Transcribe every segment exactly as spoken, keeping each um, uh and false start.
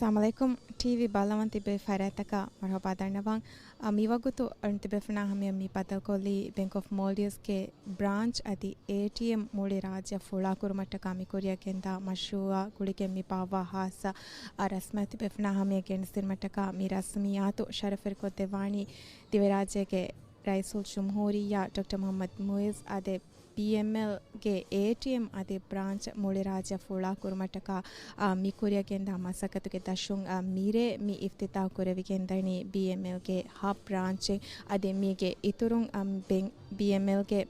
އައްސަލާމު ޢަލައިކުމް. ޓީވީ ބަލަވަން ތިބޭ ފަރާތްތަކަށް މަރުޙަބާ ދަންނަވަން. އަ، މިވަގުތު އަޅުން ތިބޭފުޅުންނާ ހަމަޔަށް މި ބައްދަލުކޮށްލީ ބެންކް އޮފް މޯލްޑިވްސްގެ ބްރާންޗް އަދި އޭޓީއެމް މުޅި ރާއްޖެއަށް ފުޅާކުރުމަށްޓަކާ މި ކުރިއަށް ގެންދާ މަޝްރޫޢާ ގުޅިގެން މި ބާއްވާ ޚާއްޞަ، އަ، ރަސްމާ ތިބޭފުޅުންނާ ހަމަޔަށް ގެނެސްދިނުމަށްޓަކާ މި ރަސްމިއްޔާތު ޝަރަފުވެރިކޮށްދެއްވާނީ ދިވެހިރާއްޖޭގެ ރައީސުލްޖުމްހޫރިއްޔާ ޑޮކްޓަރ މުޙައްމަދު މުޢިއްޒު އަދި ބީއެމްއެލްގެ އޭޓީއެމް އަދި ބްރާންޗް މުޅި ރާއްޖެއަށް ފުޅާކުރުމަށްޓަކާ، އާ، މި ކުރިއަށް ގެންދާ މަސައްކަތުގެ ދަށުން، އާ، މިރޭ މި އިފްތިތާޙު ކުރެވިގެންދަނީ ބީއެމްއެލްގެ ހަ ބްރާންޗެއް. އަދި މީގެ އިތުރުން، އާ، ބެން-، ބީއެމްއެލްގެ،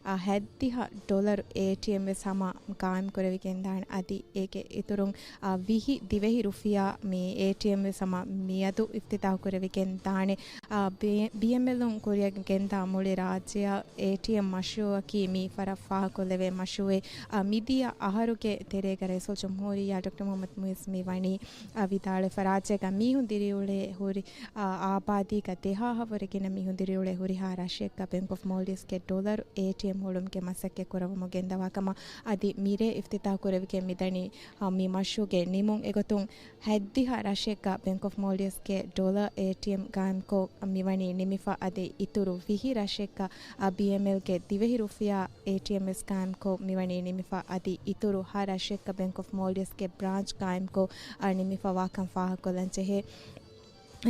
އާ، ހަތްދިހަ ޑޮލަރު އޭޓީއެމް ވެސް ހަމަ ގާއިމް ކުރެވިގެންދާނެ. އަދި އޭގެ އިތުރުން، އާ، ވިހި ދިވެހި ރުފިޔާ މި އޭޓީއެމް ވެސް ހަމަ މިއަދު އިފްތިތާޙު ކުރެވިގެންދާނެ. އާ، ބޭ-، ބީއެމްއެލުން ކުރިއަށް ގެންދާ މުޅި ރާއްޖެއަށް އޭޓީއެމް މަޝްރޫޢަކީ މީ ވަރަށް ފާހަގަކޮށްލެވޭ މަޝްރޫޢެއް. އާ، މިދިޔަ އަހަރުގެ ތެރޭގަ ރައީސުލްޖުމްހޫރިއްޔާ ޑޮކްޓަރ މުޙައްމަދު މުޢިއްޒު މި ވަނީ، އާ، ވިދާޅުވެފަ، ރާއްޖޭގަ މީހުން ދިރިއުޅޭ ހުރި، އާ، އާބާދީގަ ދެހާހަށް ވުރެ ގިނަ މީހުން ދިރިއުޅޭ ހުރިހާ ރަށެއްގަ ބެންކް އޮފް މޯލްޑިވްސްގެ ޑޮލަރު އޭޓީއެމް ހުޅުމުގެ މަސައްކަތް ކުރައްވަމުން ގެންދަވާ ކަމަށް އަދި މިރޭ އިފްތިތާޙު ކުރެވިގެން މިދަނީ، އާ، މި މަޝްރޫޢުގެ ނިމުން. އެގޮތުން ހަތްދިހަ ރަށެއްގަ ބެންކް އޮފް މޯލްޑިވްސްގެ ޑޮލަރ އޭޓީއެމް ގާއިމްކޮށް މިވަނީ ނިމިފަ އަދި އިތުރު ވިހި ރަށެއްގަ، އަ، ބީއެމްއެލްގެ ދިވެހި ރުފިޔާ އޭޓީއެމް ވެސް ގާއިމްކޮށް މިވަނީ ނިމިފަ އަދި އިތުރު ހަ ރަށެއްގަ ބެންކް އޮފް މޯލްޑިވްސްގެ ބްރާންޗް ގާއިމްކޮށް، އަ، ނިމިފަ ވާކަން ފާހަގަކޮށްލަން ޖެހޭ.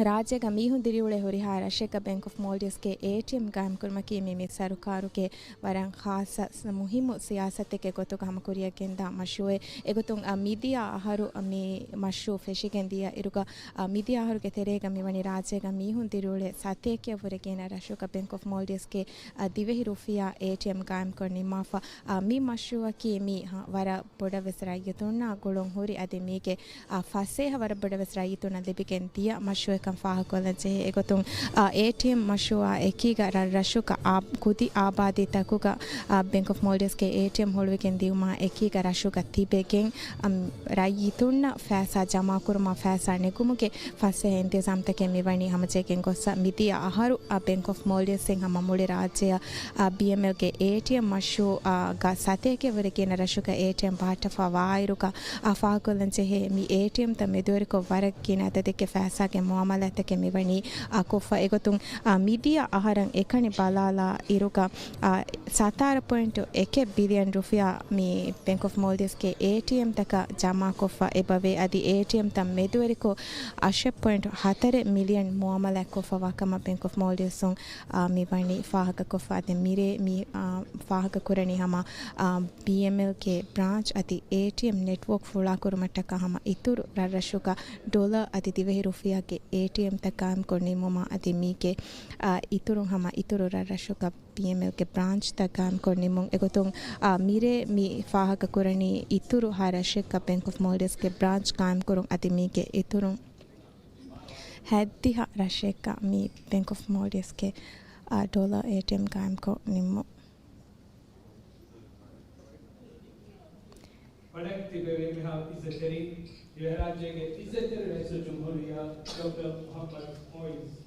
ރާއްޖޭގަ މީހުން ދިރިއުޅޭ ހުރިހާ ރަށެއްގަ ބެންކް އޮފް މޯލްޑިވްސްގެ އޭޓީއެމް ގާއިމްކުރުމަކީ މި، މި ސަރުކާރުގެ ވަރަށް ޚާއްޞަ ސ-، މުހިއްމު ސިޔާސަތެއްގެ ގޮތުގަ ހަމަ ކުރިއަށް ގެންދާ މަޝްރޫޢެއް. އެގޮތުން، އަ، މިދިޔަ އަހަރު، އަ، މި މަޝްރޫޢު ފެށިގެން ދިޔަ އިރުގަ، އަ، މިދިޔަ އަހަރުގެ ތެރޭގަ މިވަނީ ރާއްޖޭގަ މީހުން ދިރިއުޅޭ ސަތޭކައަށްވުރެ ގިނަ ރަށުގަ ބެންކް އޮފް މޯލްޑިވްސްގެ، އަ، ދިވެހި ރުފިޔާ އޭޓީއެމް ގާއިމްކޮށް ނިންމާފަ. އާ، މި މަޝްރޫޢަކީ މީ، ހަ، ވަރަށް ބޮޑަށް ވެސް ރައްޔިތުންނާ ގުޅުން ހުރި އަދި މީގެ، އާ، ފަސޭހަ ވަރަށް ބޮޑަށް ވެސް ރައްޔިތުންނަށް ލިބިގެން ދިޔަ މަޝްރޫޢެއްކަން ފާހަގަކޮށްލަން ޖެހޭ. އެގޮތުން، އާ، އޭޓީއެމް މަޝްރޫޢާ އެކީގަ ރަށްރަށުގަ އާ، ކުދި އާބާދީތަކުގަ، އާ، ބެންކް އޮފް މޯލްޑިވްސްގެ އޭޓީއެމް ހުޅުވިގެން ދިއުމާ އެކީގަ ރަށުގަ ތިބެގެން، އަމް، ރައްޔިތުންނަށް ފައިސާ ޖަމާކުރުމާ ފައިސާ ނެގުމުގެ ފަސޭހަ އިންތިޒާމްތަކެއް މިވަނީ ހަމަޖެހިގެން ގޮއްސަ. މިދިޔަ އަހަރު، އަ، ބެންކް އޮފް މޯލްޑިވްސްއިން ހަމަ މުޅި ރާއްޖެއަށް، އަ، ބީއެމްއެލްގެ އޭޓީއެމް މަޝްރޫޢާ ގަ ސަތޭކައަށްވުރެ ގިނަ ރަށުގަ އޭޓީއެމް ބަހައްޓަފަ ވާއިރުގަ، އަ، ފާހަގަކޮށްލަން ޖެހޭ މި އޭޓީއެމްތައް މެދުވެރިކޮށް ވަރަށް ގިނަ އަދަދެއްގެ ފައިސާގެ މުއާމަލާތްތަކެއް މިވަނީ، އަ، ކޮށްފަ. އެގޮތުން، އަ، މިދިޔަ އަހަރަށް އެކަނި ބަލާލާ އިރުގަ، އަ، ސަތާރަ ޕޮއިންޓު އެކެއް ބިލިއަން ރުފިޔާ މި ބެންކް އޮފް މޯލްޑިވްސްގެ އޭޓީއެމްތަކަށް ޖަމާކޮށްފަ އެބަވޭ. އަދި އޭޓީއެމްތައް މެދުވެރިކޮށް އަށެއް ޕޮއިންޓު ހަތަރެއް މިލިއަން މުއާމަލާތް ކޮށްފަ ވާކަމަށް ބެންކް އޮފް މޯލްޑިވްސުން، އާ، މި ވަނީ ފާހަގަކޮށްފަ. އަދި މިރޭ މި، އާ، ފާހަގަކުރަނީ ހަމަ، އާ، ބީއެމްއެލްގެ ބްރާންޗް އަދި އޭޓީއެމް ނެޓްވޯކް ފުޅާކުރުމަށްޓަކާ ހަމަ އިތުރު ރަށްރަށުގަ ޑޮލަރ އަދި ދިވެހި ރުފިޔާގެ އޭޓީއެމްތައް ގާއިމްކޮށް ނިންމުމާ އަދި މީގެ، އާ، އިތުރުން ހަމަ އިތުރު ރަށްރަށުގަ ބީއެމްއެލްގެ ބްރާންޗްތައް ގާއިމްކޮށް ނިމުން. އެގޮތުން، އާ، މިރޭ މި ފާހަގަކުރަނީ އިތުރު ހަ ރަށެއްގަ ބެންކް އޮފް މޯލްޑިވްސްގެ ބްރާންޗް ގާއިމްކުރުން އަދި މީގެ އިތުރުން ހަތްދިހަ ރަށެއްގަ މި ބެންކް އޮފް މޯލްޑިވްސްގެ، އާ، ޑޮލަރ އޭޓީއެމް ގާއިމްކޮށް ނިންމުން. ވަޑައިގެން ތިބެވި މިހާ އިއްޒަތްތެރި ދިވެހިރާއްޖޭގެ އިއްޒަތްތެރި ރައީސުލްޖުމްހޫރިއްޔާ ޑޮކްޓަރ މުޙައްމަދު މުޢިއްޒު.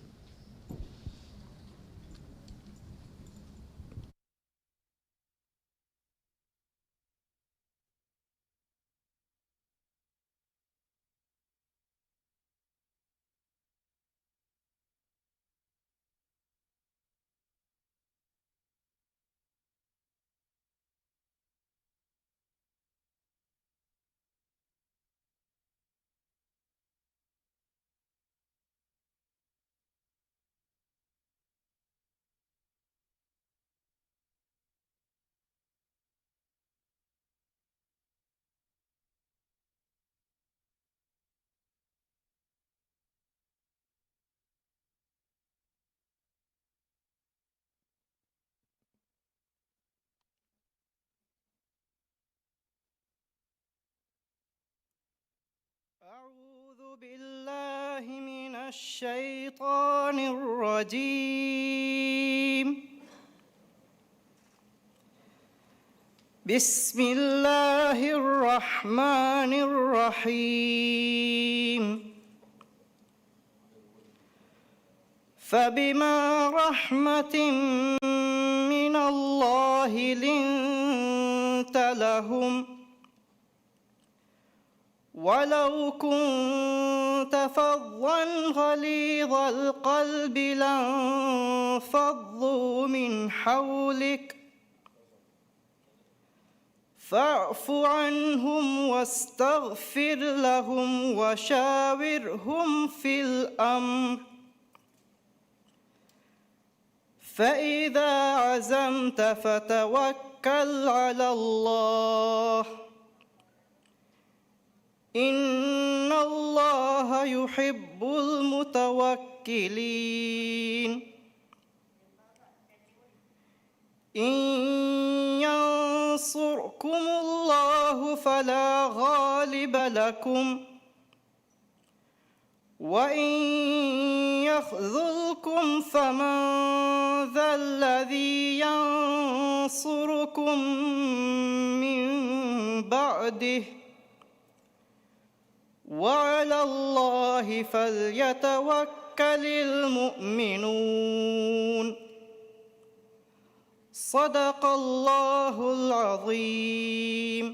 أعوذ بالله من الشيطان الرجيم. بسم الله الرحمن الرحيم. فبما رحمة من الله لنت لهم ولو كنت فظا غليظ القلب لانفضوا من حولك فاعف عنهم واستغفر لهم وشاورهم في الأمر فإذا عزمت فتوكل على الله إن الله يحب المتوكلين إن ينصركم الله فلا غالب لكم وإن يخذلكم فمن ذا الذي ينصركم من بعده وعلى الله فليتوكل المؤمنون. صدق الله العظيم.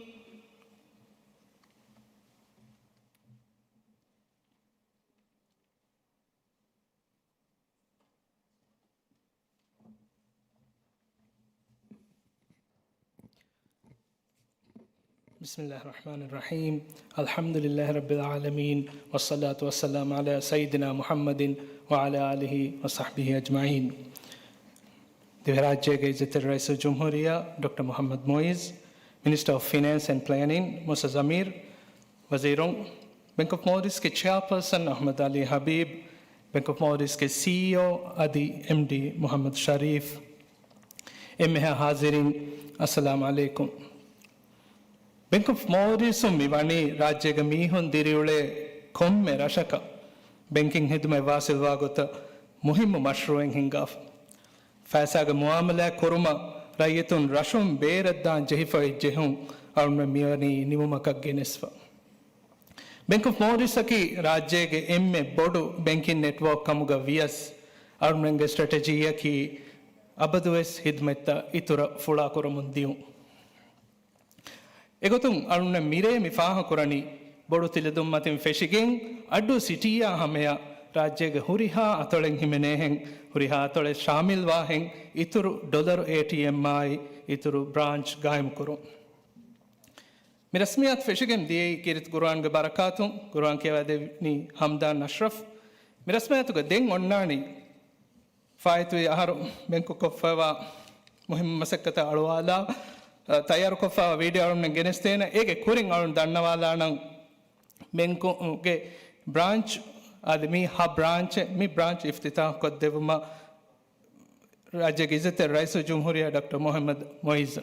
بسم الله الرحمن الرحيم. الحمد لله رب العالمين. والصلاة والسلام على سيدنا محمد وعلى آله وصحبه أجمعين. ދިވެހިރާއްޖޭގެ އިއްޒަތްތެރި ރައީސުލްޖުމްހޫރިއްޔާ ޑޮކްޓަރ މުޙައްމަދު މުޢިއްޒު، މިނިސްޓަރ އޮފް ފިނޭންސް އެންޑް ޕްލޭނިން މޫސާ ޒަމީރު، ވަޒީރުން، ބެންކް އޮފް މޯލްޑިވްސްގެ ޗެއާޕާސަން އަޙްމަދު ޢަލީ ޙަބީބް، ބެންކް އޮފް މޯލްޑިވްސްގެ ސީއީއޯ އަދި އެމްޑީ މުޙައްމަދު ޝަރީފް، އެންމެހާ ޙާޟިރީން، އައްސަލާމް ޢަލައިކުމް. ބެންކް އޮފް މޯލްޑިވްސުން މި ވަނީ ރާއްޖޭގެ މީހުން ދިރިއުޅޭ ކޮންމެ ރަށަކަށް ބެންކިން ޚިދުމަތް ވާސިލްވާ ގޮތަށް މުހިއްމު މަޝްރޫޢެއް ހިންގާފަ. ފައިސާގެ މުޢާމަލާތް ކުރުމަށް ރައްޔިތުން ރަށުން ބޭރަށްދާން ޖެހިފައި ޖެހުން އަޅުގަނޑުމެން މިވަނީ ނިމުމަކަށް ގެނެސްފަ. ބެންކް އޮފް މޯލްޑިވްސްއަކީ ރާއްޖޭގެ އެންމެ ބޮޑު ބެންކިން ނެޓްވޯކް ކަމުގަ ވިޔަސް، އަޅުގަނޑުމެންގެ ސްޓްރެޓެޖީއަކީ އަބަދުވެސް ޚިދުމަތްތައް އިތުރަށް ފުޅާކުރަމުން ދިޔުން. އެގޮތުން އަޅުގަނޑުމެން މިރޭ މި ފާހަގަކުރަނީ، ބޮޑު ތިލަދުންމަތިން ފެށިގެން އައްޑޫ ސިޓީއާ ހަމަޔަށް ރާއްޖޭގެ ހުރިހާ އަތޮޅެއް ހިމެނޭހެން، ހުރިހާ އަތޮޅެއް ޝާމިލްވާހެން، އިތުރު ޑޮލަރު އޭޓީއެމްއާއި އިތުރު ބްރާންޗް ގާއިމުކުރުން. މި ރަސްމިއްޔާތު ފެށިގެން ދިޔައީ ކީރިތި ޤުރުއާންގެ ބަރަކާތުން. ޤުރުއާން ކިޔަވާދެނީ ހަމްދާން އަޝްރަފް. މި ރަސްމިއްޔާތުގަ ދެން އޮންނާނީ ފާއިތުވި އަހަރު ބެންކޮށްފައިވާ މުހިއްމު މަސައްކަތަށް އަޅުވާލާ، އަ، ތައްޔާރުކޮށްފައިވާ ވީޑިއޯ އަޅުގަނޑުމެން ގެނެސްދޭނަން. އޭގެ ކުރިން އަޅުގަނޑު ދަންނަވާލާނަން ބެންކުގެ ބްރާންޗް އަދި މި ހަ ބްރާންޗެއް، މި ބްރާންޗް އިފްތިތާޙު ކޮށްދެއްވުމަށް ރާއްޖޭގެ އިއްޒަތްތެރި ރައީސުލްޖުމްހޫރިއްޔާ ޑޮކްޓަރ މުޙައްމަދު މުޢިއްޒު.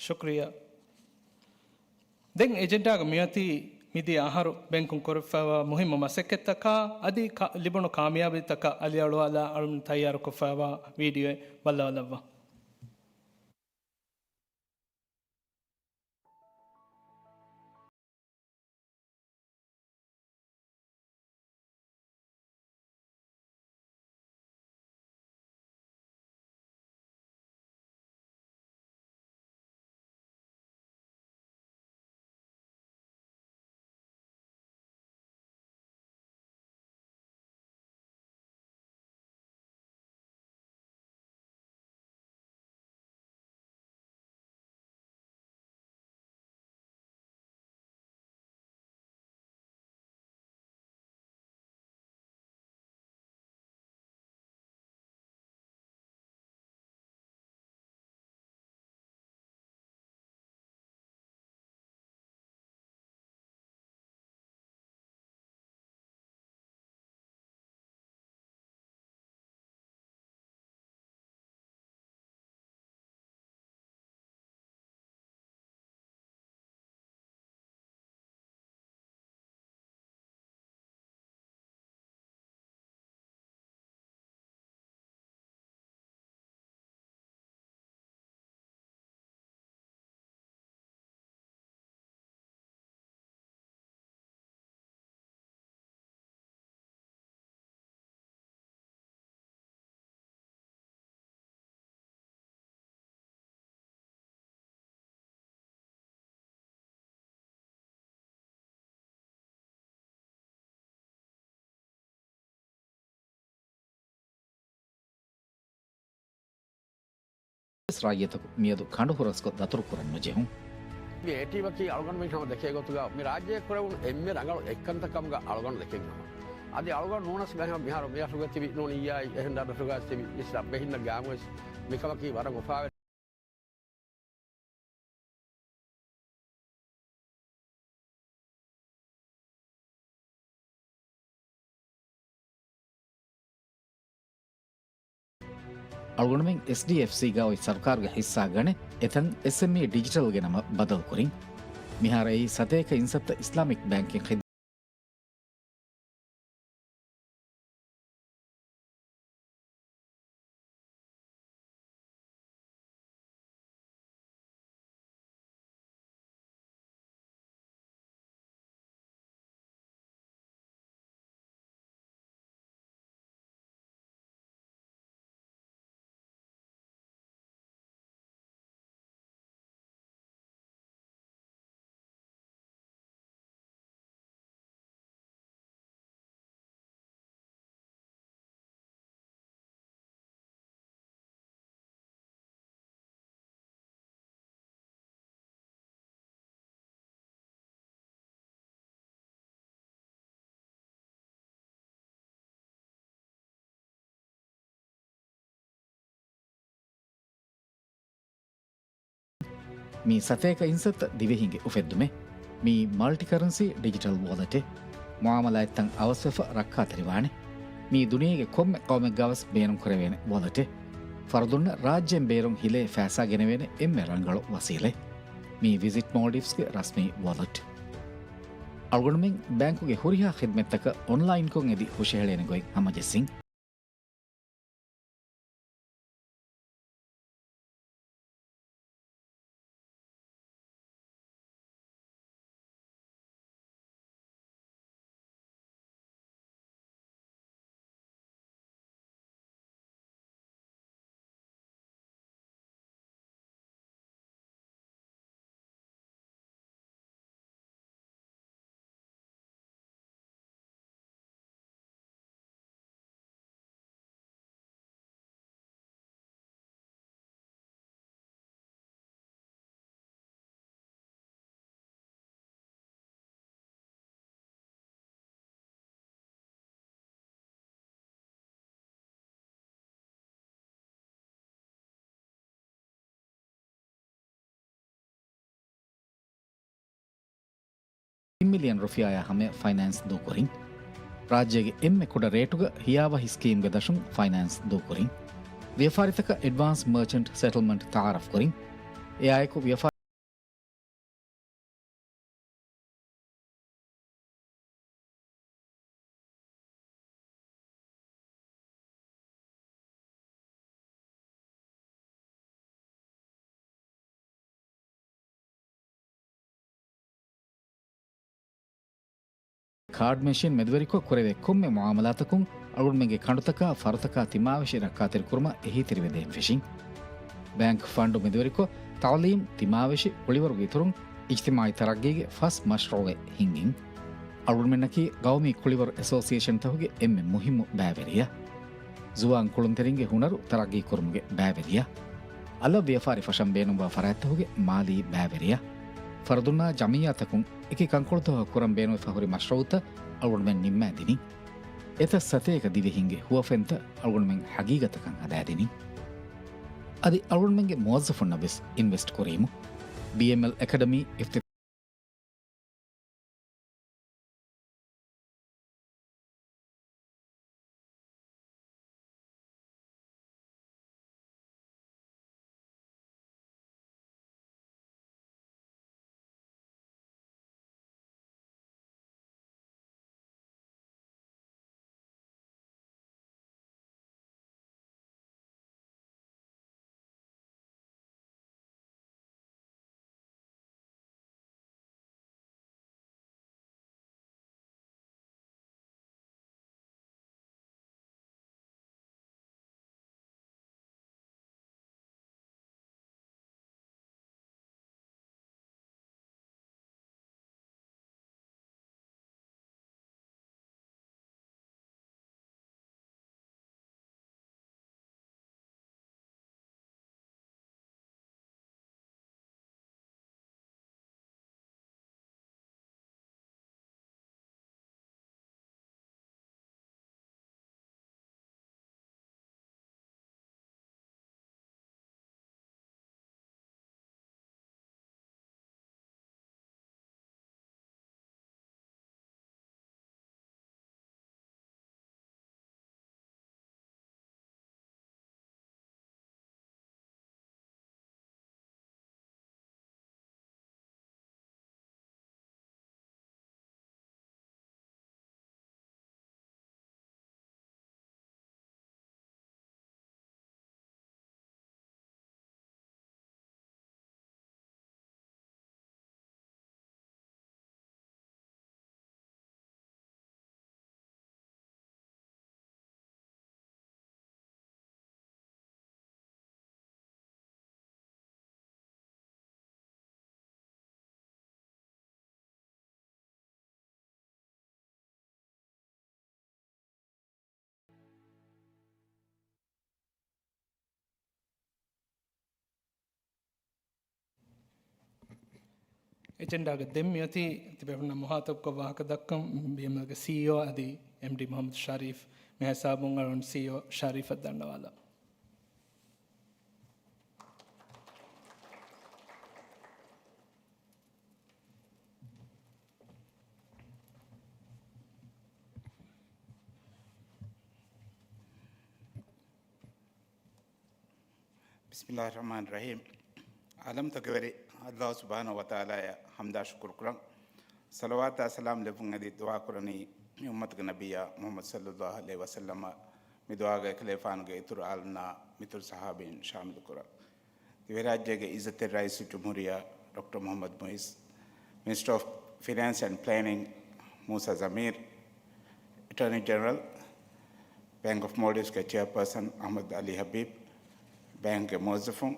ޝުކުރިއްޔާ. ދެން އެޖެންޑާގަ މިއޮތީ މިދިޔަ އަހަރު ބެންކުން ކުރެފައިވާ މުހިއްމު މަސައްކަތްތަކާ އަދި ކަ-، ލިބުނު ކާމިޔާބީތަކާ އަލިއަޅުވާލާ އަޅުން ތައްޔާރުކޮށްފައިވާ ވީޑިއޯއެއް ބައްލަވާލައްވާ. ރައްޔިތަކު މިއަދު ކަނޑު ހުރަސްކޮށް ދަތުރު ކުރަން ނުޖެހުން. މި އޭޓީއެމަކީ އަޅުގަނޑުމެން ހަމަ ދެކޭ ގޮތުގަ މި ރާއްޖެއަށް ކުރެވުނު އެންމެ ރަނގަޅު އެއްކަންތައް ކަމުގަ އަޅުގަނޑު ދެކެން ހަމަ. އަދި އަޅުގަނޑު ނޫނަސް މިހާރު މި ރަށުގަ ތިބި ނޫނިއްޔާ އެހެން ރަށްރަށުގަ ތިބި މިސް ރަށް ބެހިންނަށް ގާމުވެސް މިކަމަކީ ވަރަށް އުފާވެރި. އަޅުގަނޑުމެން އެސްޑީއެފްސީގަ އޮތް ސަރުކާރުގެ ހިއްސާ ގަނެ، އެތަން އެސްއެމްއީ ޑިޖިޓަލްގެ ނަމަށް ބަދަލުކުރިން. މިހާރު އެއީ ސަތޭކަ އިންސައްތަ އިސްލާމިކް ބޭންކިން ޚިދް މީ ސަތޭކަ އިންސައްތަ ދިވެހިންގެ އުފެއްދުމެއް. މީ މަލްޓި ކަރަންސީ ޑިޖިޓަލް ވޯލެޓެއް. މުއާމަލާތްތައް އަވަސްވެފަ ރައްކާތެރިވާނެ. މީ ދުނިޔޭގެ ކޮންމެ ޤައުމެއްގަވެސް ބޭނުންކުރެވޭނެ ވޯލެޓެއް. ފަރުދުންނަށް ރާއްޖޭން ބޭރުން ހިލޭ ފައިސާ ގެނެވޭނެ އެންމެ ރަނގަޅު ވަސީލަތް. މީ ވިޒިޓް މޯލްޑިވްސްގެ ރަސްމީ ވޯލެޓް. އަޅުގަނޑުމެން ބޭންކުގެ ހުރިހާ ޚިދްމަތްތަކަށް އޮންލައިންކޮށް އެދި ހުށަހެޅޭނެ ގޮތް ހަމަޖެއްސިން. ތިން މިލިއަން ރުފިޔާއާ ހަމަޔަށް ފައިނޭންސް ދޫކުރިން. ރާއްޖޭގެ އެންމެ ކުޑަ ރޭޓުގަ ހިޔާވަހި ސްކީމްގެ ދަށުން ފައިނޭންސް ދޫކުރިން. ވިޔަފާރިތަކަށް އެޑްވާންސް މަރޗަންޓް ސެޓްލްމަންޓް ތައާރަފްކުރިން. އެއާއެކު ވިޔަފާރި ކާޑް މެޝިން މެދުވެރިކޮށް ކުރެވޭ ކޮންމެ މުއާމަލާތަކުން އަޅުގަނޑުމެންގެ ކަނޑުތަކާ ފަރުތަކާ ތިމާވެށި ރައްކާތެރިކުރުމަށް އެހީތެރިވެދޭން ފެށިން. ބޭންކް ފަންޑު މެދުވެރިކޮށް، ތަޢުލީމް، ތިމާވެށި، ކުޅިވަރުގެ އިތުރުން އިޖްތިމާޢީ ތަރައްގީގެ ފަސް މަޝްރޫޢެއް ހިންގިން. އަޅުގަނޑުމެންނަކީ ގައުމީ ކުޅިވަރު އެސޯސިއޭޝަންތަކުގެ އެންމެ މުހިއްމު ބައިވެރިޔާ. ޒުވާން ކުޅުންތެރިންގެ ހުނަރު ތަރައްގީކުރުމުގެ ބައިވެރިޔާ. އަލަށް ވިޔަފާރި ފަށަން ބޭނުންވާ ފަރާތްތަކުގެ މާލީ ބައިވެރިޔާ. ފަރުދުންނާ ޖަމިއްޔާތަކުން އެކި ކަންކޮޅުތަކަށް ކުރަން ބޭނުންވެފަ ހުރި މަޝްރޫޢުތައް އަޅުގަނޑުމެން ނިންމާދިނީ. އެތައް ސަތޭކަ ދިވެހިންގެ ހުވަފެންތައް އަޅުގަނޑުމެން ހަގީގަތަކަށް ހަދާދިނީ. އަދި އަޅުގަނޑުމެންގެ މުވައްޒަފުންނަށް ވެސް އިންވެސްޓް ކުރީމު. ބީއެމްއެލް އެކަޑަމީ އިފްތި އެޖެންޑާގެ ދެން މިއޮތީ ތިބޭފުޅުންނާ މުހާތަބުކޮށް ވާހަކަ ދައްކަން ބީއެމްއެލްގެ ސީއީއޯ އަދި އެމްޑީ މުހައްމަދު ޝަރީފް. މި ހިސާބުން އަޅުން ސީއީއޯ ޝަރީފަށް ދަންނަވާލަން. ބިސްމިﷲ ރަޙްމާނި ރަޙީމް. ޢާލަމްތަކުގެ ވެރި ﷲ ސުބްޙާނަހޫ ވަތަޢާލާއަށް ޙަމްދާ ޝުކުރު ކުރަން. ޞަލަވާތާ ސަލާމް ލެއްވުން އެދި ދުޢާ ކުރަނީ މި އުއްމަތުގެ ނަބިއްޔާ މުޙައްމަދު ޞައްލަﷲ ޢަލައިހި ވަސައްލަމަށް، މި ދުޢާގައި އެކަލޭގެފާނުގެ އިތުރު އާލުންނާ މިތުރު ޞަޙާބީން ޝާމިލު ކުރަން. ދިވެހިރާއްޖޭގެ ޢިއްޒަތްތެރި ރައީސުލްޖުމްހޫރިއްޔާ ޑޮކްޓަރ މުޙައްމަދު މުޢިއްޒު، މިނިސްޓަރ އޮފް ފިނޭންސް އެންޑް ޕްލޭނިން މޫސާ ޒަމީރު، އެޓާނީ ޖެނެރަލް، ބޭންކް އޮފް މޯލްޑިވްސްގެ ޗެއާޕާސަން އަޙްމަދު ޢަލީ ޙަބީބް، ބޭންކްގެ މުވައްޒަފުން،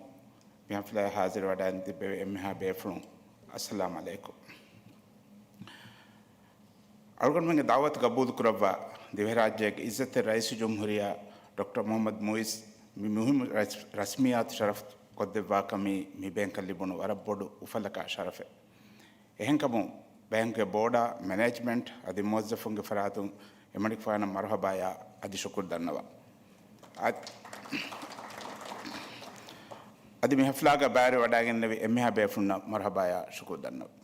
މި ޙަފްލާއަށް ޙާޟިރުވެވަޑައިގެން ތިއްބެވި އެންމެހާ ބޭފުޅުން، އައްސަލާމް ޢަލައިކުމް. އަޅުގަނޑުމެންގެ ދަޢުވަތު ގަބޫލުކުރައްވާ، ދިވެހިރާއްޖޭގެ ޢިއްޒަތްތެރި ރައީސުލްޖުމްހޫރިއްޔާ ޑޮކްޓަރ މުޙައްމަދު މުޢިއްޒު މި މުހިއްމު ރަސް-، ރަސްމިއްޔާތު ޝަރަފް ކޮށްދެއްވާކަމީ މި ބޭންކަށް ލިބުނު ވަރަށް ބޮޑު އުފަލަކާ ޝަރަފެއް. އެހެންކަމުން، ބޭންކުގެ ބޯޑާ، މެނޭޖްމަންޓް އަދި މުވައްޒަފުންގެ ފަރާތުން އެމަނިކުފާނަށް މަރުޙަބާޔާ އަދި ޝުކުރު ދަންނަވަން. އަދި، އަދި މި ޙަފްލާގަ ބައިވެރިވެވަޑައިގެންނެވި އެންމެހާ ބޭފުޅުންނަށް މަރުޙަބާޔާ ޝުކުރު ދަންނަވަން.